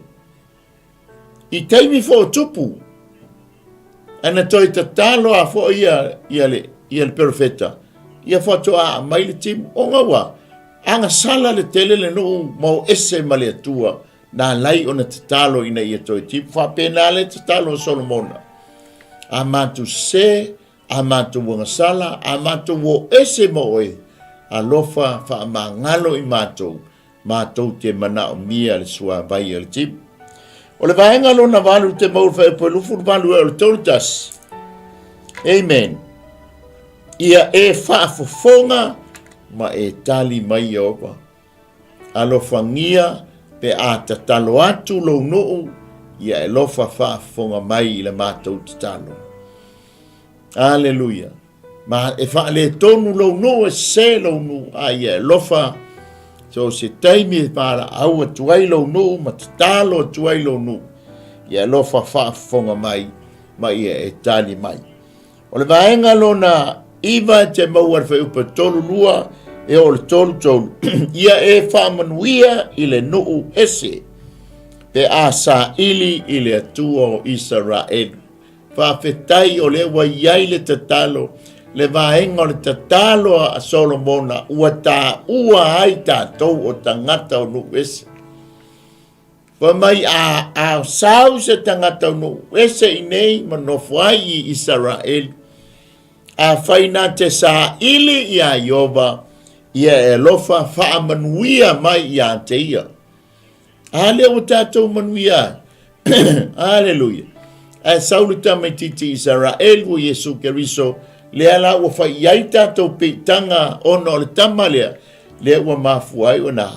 I taimi foi o tupu, ae na toe tatalo a foi ia, ia le, ia le perofeta, ia faatoa aumai le timu. Ona ua agasala le tele le nuu ma o ese ma le Atua, na alai ona tatalo ina ia toe timu. Faapena le tatalo a Solomona. A matou sese, a matou agasala, a matou o ese ma oe, alofa faamagalo i matou, matou te manaomia le suavai o le timu. O le vaega lona valu te mau le fuaiupu e 28 e o le 31. Amen. Ia e faafofoga ma e tali mai Ieova. Alofagia pe a tatalo atu lou nuu, ia e lofa faafofoga mai i le matou tatalo. Aleluia. Ma e faaletonu lou nuu, e sese lou nuu, a ia e alofa so o se taimi e valaau atu ai lou nuu ma tatalo atu ai lou nuu, ia alofa faafofoga mai ma ia e tali mai. O le vaega lona iva e te maua le fuaiupu e 32 e oo i le 33, ia e faamanuia i le nuu ese pe a saili i le Atua o Isaraelu. Faafetai o lea ua i ai le tatalo, le vaega o le tatalo a Solomona ua taua ai tatou o tagata o nuu ese. Fai mai a, a sau se tagata o nuu ese i nei ma nofo ai i Isaraelu, afai na te saili iā Ieova, ia e alofa faamanuia mai iā te ia. A lea ua tatou manuia ai. Aleluia. Ae sau le tamaitiiti Isaraelu o Iesu Keriso, lea la ua fai i ai tatou peitaga ona o le tama lea, lea ua mafua ai ona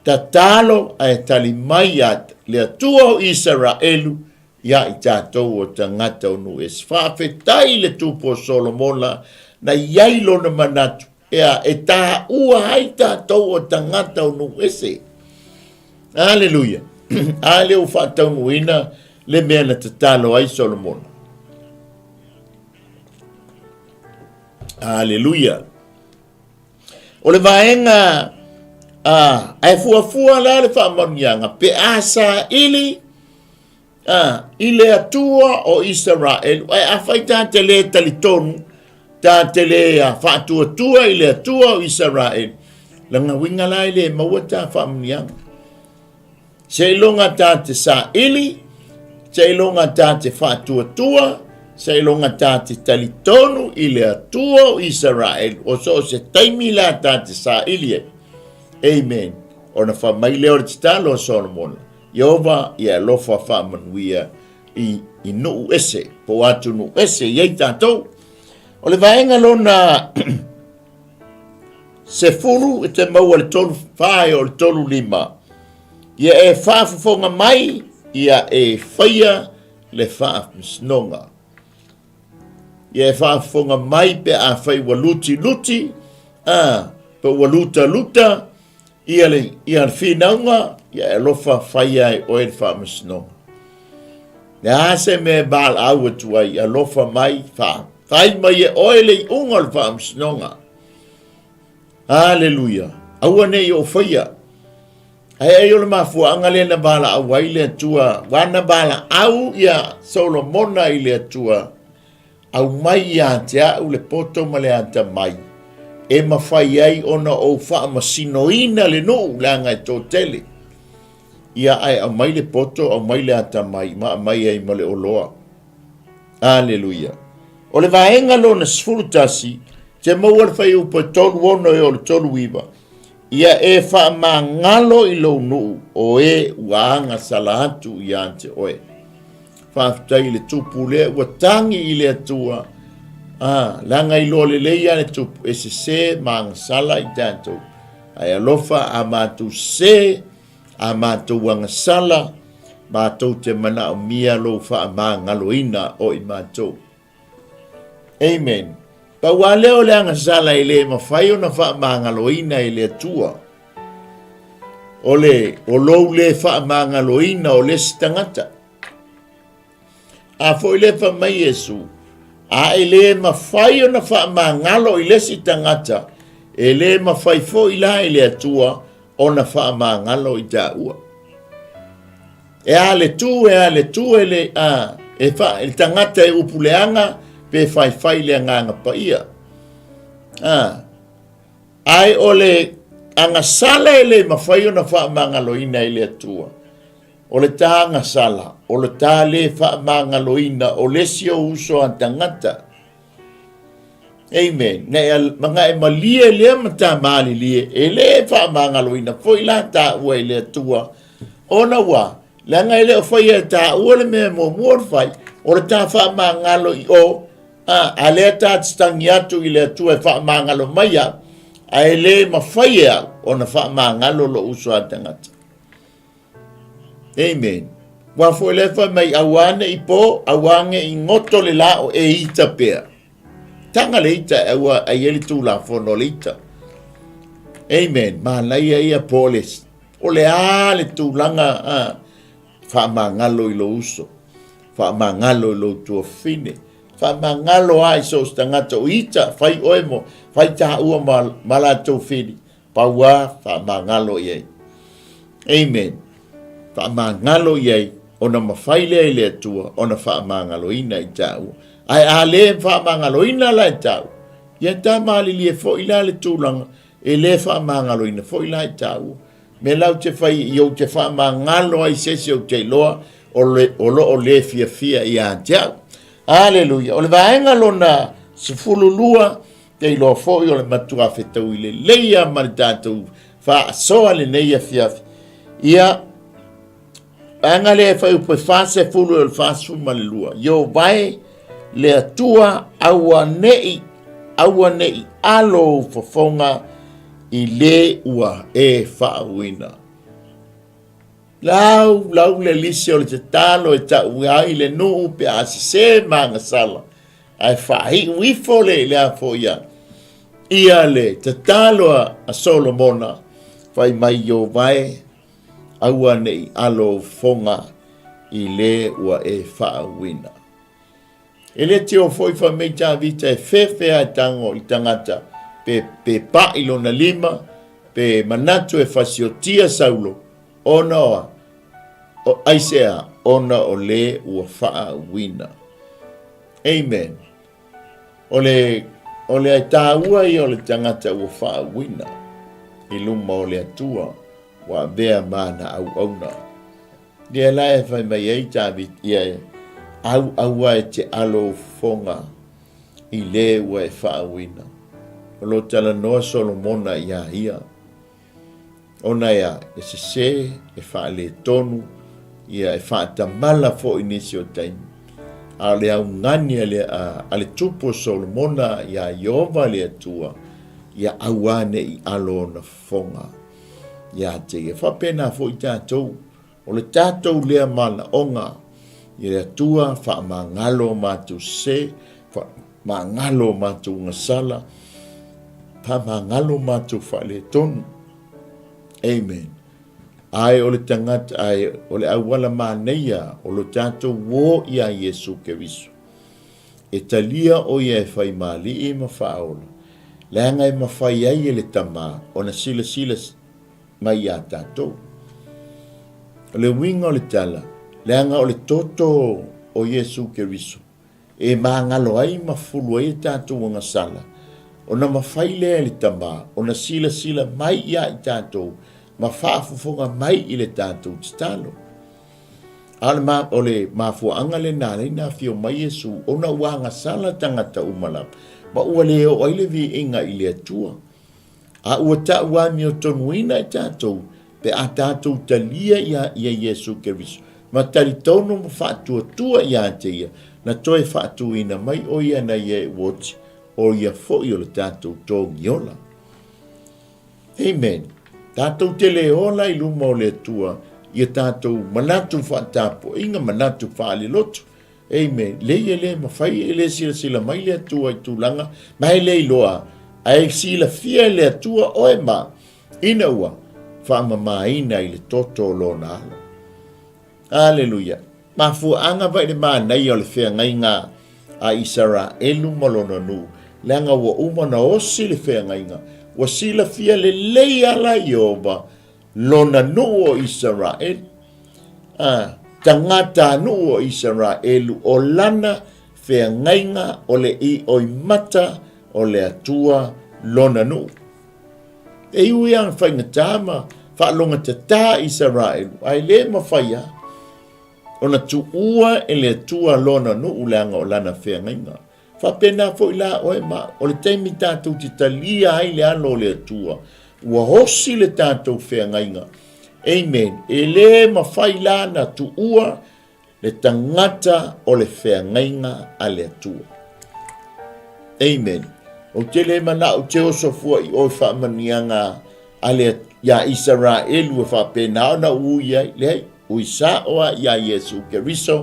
tatalo ae tali mai ia le Atua o Isaraelu ia i tatou o tagata o nuu ese. Faafetai i le Tupu o Solomona na i ai lona manatu Ea, e taua ai tatou o tagata o nuu ese. Aleluia. A lea ua faataunuuina le mea na tatalo ai Solomona. Aleluia. O le vaega a ae fuafua la le faamanuiaga pe a saili a, i le Atua o Isaraelu. Ae afai ta te le talitonu, ta te le faatuatua i le Atua o Isaraelu, lana uiga la e le maua ta faamanuiaga. Seiloga ta te saili, seiloga ta te faatuatua, seiloga ta te talitonu i le Atua o Isaraelu, o so o se taimi la ta te saili ai. Amen. Ona fai mai lea o le tatalo a Solomona, Ieova ia alofa faamanuia i, i nuu ese, po o atunuu ese i ai tatou. O le vaega lona 10 e te maua le 34 e o le 35. Ia e faafofoga mai, ia e faia le faamasinoga. Ia e faafofoga mai pe afai ua lutiluti, a, pe ua lutaluta, ia le, ia le finauga, ia e alofa faia e oe le faamasinoga. Le a se mea e valaau atu ai, alofa mai, fa, fai mai e oe le iuga o le faamasinoga. Aleluia! Aua ne i ou faia. Ae ai o le mafuaaga lea na valaau ai le Atua, ua na valaau ia Solomona i le Atua, aumai ia te au le poto ma le atamai, e mafai ai ona ou faamasinoina le nuu leaga e toatele. Ia ae aumai le poto, aumai le atamai, ma aumai ai ma le oloa. Aleluia. O le vaega lona 11, te maua le fuaiupu e 36 e oo i le 39, Ia e faamagalo i lou nuu o e ua agasala atu ia te oe. Faafetai i le tupu lea ua tagi i le Atua, a, leaga iloa lelei lava le tupu, e sese ma agasala i tatou. Ae alofa a matou sese, a matou agasala, matou te manaomia lou faamagaloina o i matou. Amen. Pau lava lea o le agasala e le mafai ona faamagaloina e le Atua. O le, o lou le faamagaloina o le isi tagata. A foi lea fai mai Iesu, a e le mafai ona faamagalo i le isi tagata, e le mafai foi la e le Atua ona faamagalo i taua. E a le tu, e a le tu, e le, a, e fa, e le tagata e upu leaga, pe faifai le agaga paia. A, ae o le agasala e le mafai ona faamagaloina e le Atua. O le ta agasala, o le ta le faamagaloina o le isi ou uso a tagata. Amen. Na e, ma e malie lea ma ta malilie, e le faamagaloina foi la taua i le Atua. Ona ua, leaga e le o faia e taua le mea e muamua ona fai, o le ta faamagalo i o, a, a lea ta te tagi atu i le Atua e faamagalo mai au, ae le mafai e au ona faamagalo lou uso a tagata. Amen. Ua foi lea fai mai aua ne i po, aua ne i goto le la o e ita pea. Taga le ita e aua ai e le tulafono o le ita. Amen. Manaia ia po le, o le a le tulaga a, faamagalo i lou uso, faamagalo i lou tuafafine, faamagalo a i so o se tagata o ita, fai oe mo, fai taua ma, ma latou fili, Pau a, faamagalo i ai. Amen. Faamagalo i ai, ona mafai lea i le Atua ona faamagaloina i tāua. Ae a le faamagaloina la e tāua, ia ta malilie foi la le tulaga, e le faamagaloina foi la i tāua. Me lau te fai i ou te faamagalo ai se isi ou te iloa o, le, o lo o le fiafia ia te au. Aleluia. O le vaega lona 12, Te iloa foi o le matua fetaui lelei lava ma le tatou faasoa lenei afiafi. Ia, vaega lea e fai upu e 40 e o le 42. Ieova e, le Atua, aua ne i, aua ne i alo ou fofoga i le ua e faauuina. Lau, lau le lisi o le tatalo e tau ai le nuu pe a sese ma agasala. Ae faaiu ifo le le a foi a ia le tatalo a Solomona, fai mai Ieova e, aua ne i alo ou fofoga i le ua e faauuina. E le tio foi fai mai Tavita e fefe a e tago i tagata. pe, pe pa'i lona lima, pe manatu e fasiotia Saulo, ona o a? O aisea? Ona o le ua faauuina. Amen. O le, o le taua ia o le tagata ua faauuina i luma o le Atua, ua avea ma ana auauna. Lea la e fai mai ai David, ia e au aua e te alo ou fofoga i le ua e faauuina. O lo talanoa Solomona iā ia. Ona e a, e sesē, e faaletonu, ia e faatamala foi nisi o taimi. A o le augani a le, a, a le tupu o Solomona iā Ieova le Atua, ia aua ne i alo ona fofoga iā te ia. Faapena foi tatou, o le tatou lea manaoga i le Atua, faamagalo o matou sesē, faamagalo o matou gasala, faamagalo o matou faaletonu. Amen. Ae o le tagata, ae o le auala manaia o lo tatou uō iā Iesu Keriso. E talia ʻo ia e fai mālii ma faaola, leaga e mafai ai e le Tama ona silasila mai iā tatou. O le uiga o le tala, leaga o le toto o Iesu Keriso e magalo ai ma fulu ai e tatou agasala, ona mafai lea e le Tama ona silasila mai iā i tatou ma faafofoga mai i le tatou tatalo. A o le, ma, o le mafuaaga lena alai na afio mai Iesu, ona ua agasala tagata uma lava, ma ua le oo ai le viiga i le Atua. A ua ta'u amiotonuina e tatou, pe a tatou talia ia, ia Iesu Keriso, ma talitonu ma faatuatua iā te Ia, na toe faatuina mai o Ia na ia e uoti, o Ia foi o le tatou togiola. Amen. Tatou te le ola i luma o le Atua ia tatou manatu faatapuaiga, manatu faalelotu. Amen. Lei e le mafai e le silasila mai le Atua i tulaga ma e le iloa, ae silafia e le Atua oe ma ina ua faamamaina i le toto o Lona Alo. Aleluia! Mafuaaga vai le manaia o le feagaiga a Isaraelu ma lona nuu, leaga ua uma ona osi le feagaiga, ua silafia lelei ala Ieova lona nuu o Isaraelu, a, tagatanuu o Isaraelu, o lana feagaiga o le ioimata o le Atua lona nuu. E ui lava faigata ma faalogotatā Isaraelu, ae le mafai lava ona tuua e le Atua lona nuu leaga o lana feagaiga. Faapena foi la oe ma au, o le taimi tatou te talia ai le alo o le Atua, ua osi le tatou feagaiga. Amen. E le mafai la na tuua le tagata o le feagaiga a le Atua. Amen. Ou te le manao te oso fua i oe faamaniaga a le iā Isaraelu e faapena ona ui ai. Leai, ui sao a iā Iesu Keriso,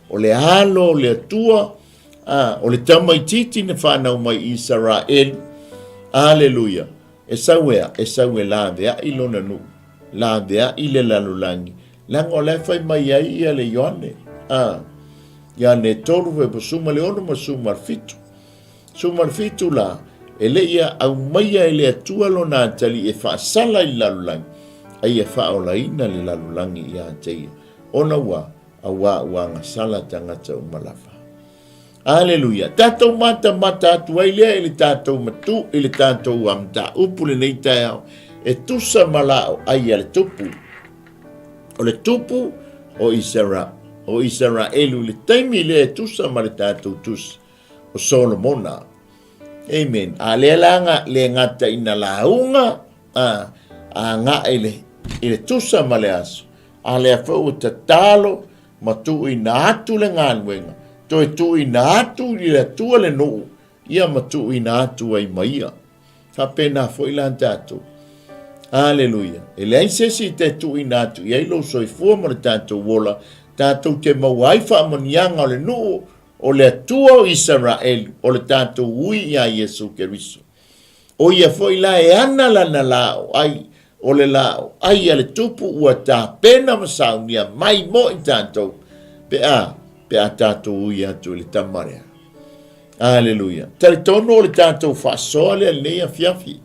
o le alo o le Atua, a, o le tamaitiiti na whanau mai i Isaraelu. Aleluia. E sau ea, e sau e laveai lona nuu, laveai le lalolagi, Leaga o la e fai mai ai ia le Ioane, a, Ioane 3 fuaiupu 16 ma 17. 17 la, e le i aumaia e le Atua lona atalii e faasala i le lalolagi, a ia faaolaina le lalolagi ia te ia, ona ua, auā ua agasala tagata uma lava. Aleluia. Tatou matamata atu ai lea i le tatou matu, i le tatou mataupu lenei taeao, e tusa ma laʻo ai a le tupu. O le tupu o Isara, o Isaraelu i le taimi lea e tusa ma le tatou tusi o Solomona. Amen. A lea la nga, le gata ina lauga, a, a nga i le, i le tusa ma le aso. A lea foi ua tatalo ma tuuina atu le galuega, toe tuuina atu i le Atua le nuu, ia ma tuuina atu ai ma ia. Faapena foi la tatou. Aleluia. E leai se isi te tuuina atu i ai lou soifua ma le tatou ola, tatou te maua ai faamanuiaga o le nuu o le Atua o Isaraelu, o le tatou ui iā Iesu Keriso. O ia foi la e ana lana laʻo ai, o le laʻo ai a le Tupu ua tapena ma saunia mai mo i tatou, pe a, pe a tatou ui atu i le Tama lea. Aleluia. Talitonu o le tatou faasoa lea lenei afiafi,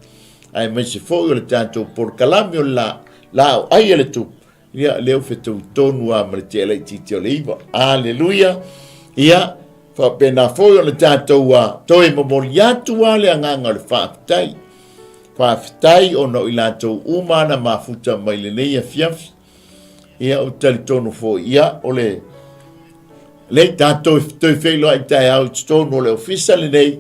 aemaise foi o le tatou polokalame o le la, laau ai a le Tupu, ia, lea ua fetaui tonu lava ma le tea laitiiti o le 9. Aleluia. Ia, faapena foi ona tatou toe momoli atu lava le agaga o le faafetai. Faafetai ona o i latou uma na mafuta mai lenei afiafi. Ia, ou te talitonu foi, ia, o le lei tatou toe feiloai taeao i totonu o le ofisa lenei,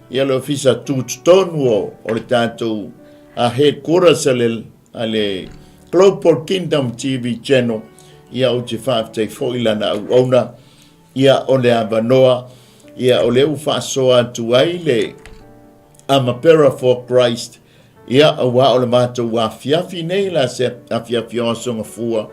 ia le ofisa tutotonu o, o le tatou headquarters a le, a le Global Kingdom TV Channel, ia ou te faafetai foi lana auauna, ia o le avanoa, ia o lea ua faasoa atu ai le Amapera for Christ, ia aua o le matou afiafi nei la se afiafi o Aso Gafua,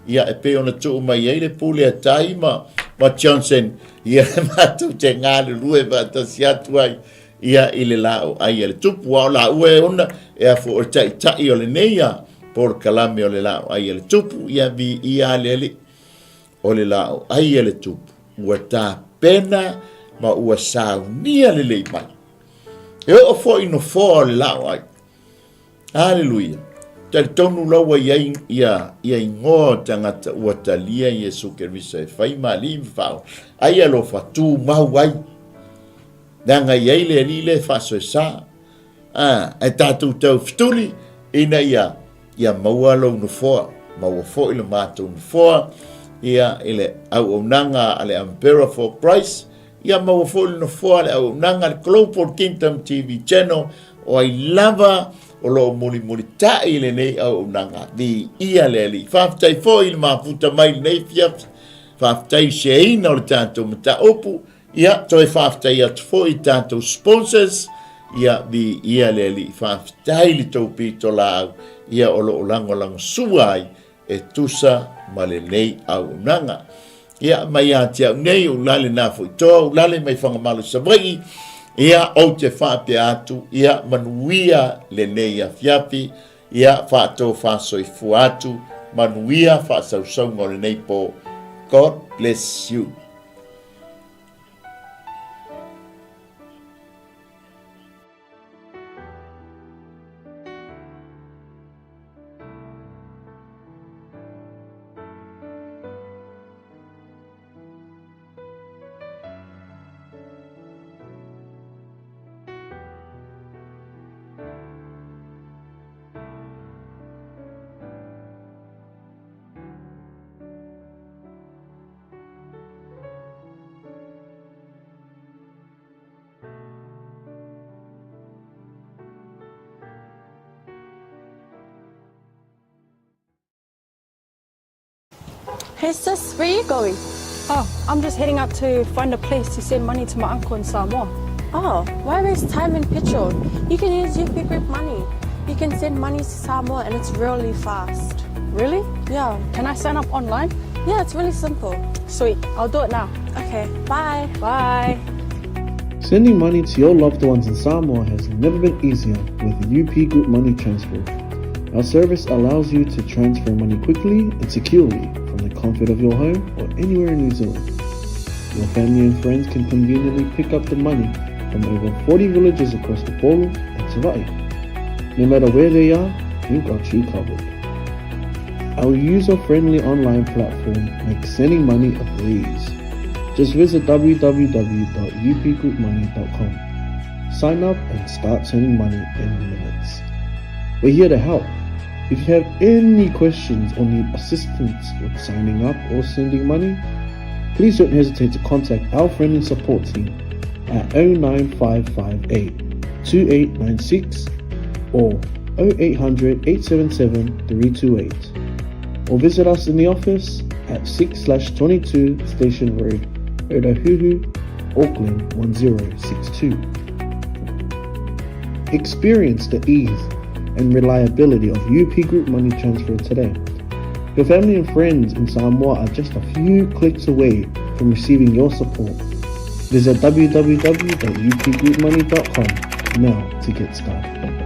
ia e pei ona tuu mai ai le pule a Tai ma, ma Johnson, ia matou te galulue faatasi atu ai, ia i le laau ai a le Tupu, a o laua e ona e afo o le taitai o lenei a polokalame o le laau ai a le Tupu, ia viia le Alii o le laau ai a le Tupu, ua tapena ma ua saunia lelei mai. E oo foi i nofoa o le laau ai. Aleluia. Talitonu la ua i ai ia, ia igoa o tagata ua talia Iesu Keriso e fai ma alii ma faaola. Ai alofa tumau ai. Leaga i ai le alii lea e faasoesa. Ah, ae tatou tau fetuli ina ia ia maua lou nofoa, maua foi le matou nofoa ia i le auaunaga a le Umbrella for Christ Ia maua foi le nofoa le auaunaga le Global Kingdom TV Channel o ai lava o lo o mulimulitai lenei auaunaga. Viia le Alii. Faafetai foi i le mafuta mai lenei afiafi. Faafetai i seaina o le tatou mataupu. Ia, toe faafetai atu foi i tatou sponsors. Ia, viia le Alii. Faafetai i le tou pitolaau. Ia, o lo o lagolagosua ai e tusa ma lenei auaunaga. Ia, mai ia te au nei, o lale nā foi toa, o lale mai Fagamalo Savaii, ia, ou te faapea atu, ia, manuia lenei afiafi, ia, faatofa soifua atu, manuia faasausauga o lenei po. God bless you. Hey sis, where you going? Oh, I'm just heading out to find a place to send money to my uncle in Samoa. Oh, why waste time and petrol? You can use UP Group Money. You can send money to Samoa and it's really fast. Really? Yeah. Can I sign up online? Yeah, it's really simple. Sweet, I'll do it now. Okay, bye. Bye. Sending money to your loved ones in Samoa has never been easier with UP Group Money Transfer. Our service allows you to transfer money quickly and securely from the comfort of your home or anywhere in New Zealand. Your family and friends can conveniently pick up the money from over 40 villages across the Polo and Savaii. No matter where they are, we've got you covered. Our user-friendly online platform makes sending money a breeze. Just visit www.upgroupmoney.com. Sign up and start sending money in minutes. We're here to help. If you have any questions or need assistance with signing up or sending money, please don't hesitate to contact our friendly support team at 09558 2896 or 0800 877 328 or visit us in the office at 6 22 Station Road, Otahuhu, Auckland 1062. Experience the ease and reliability of UP Group Money Transfer today. Your family and friends in Samoa are just a few clicks away from receiving your support. Visit www.upgroupmoney.com now to get started.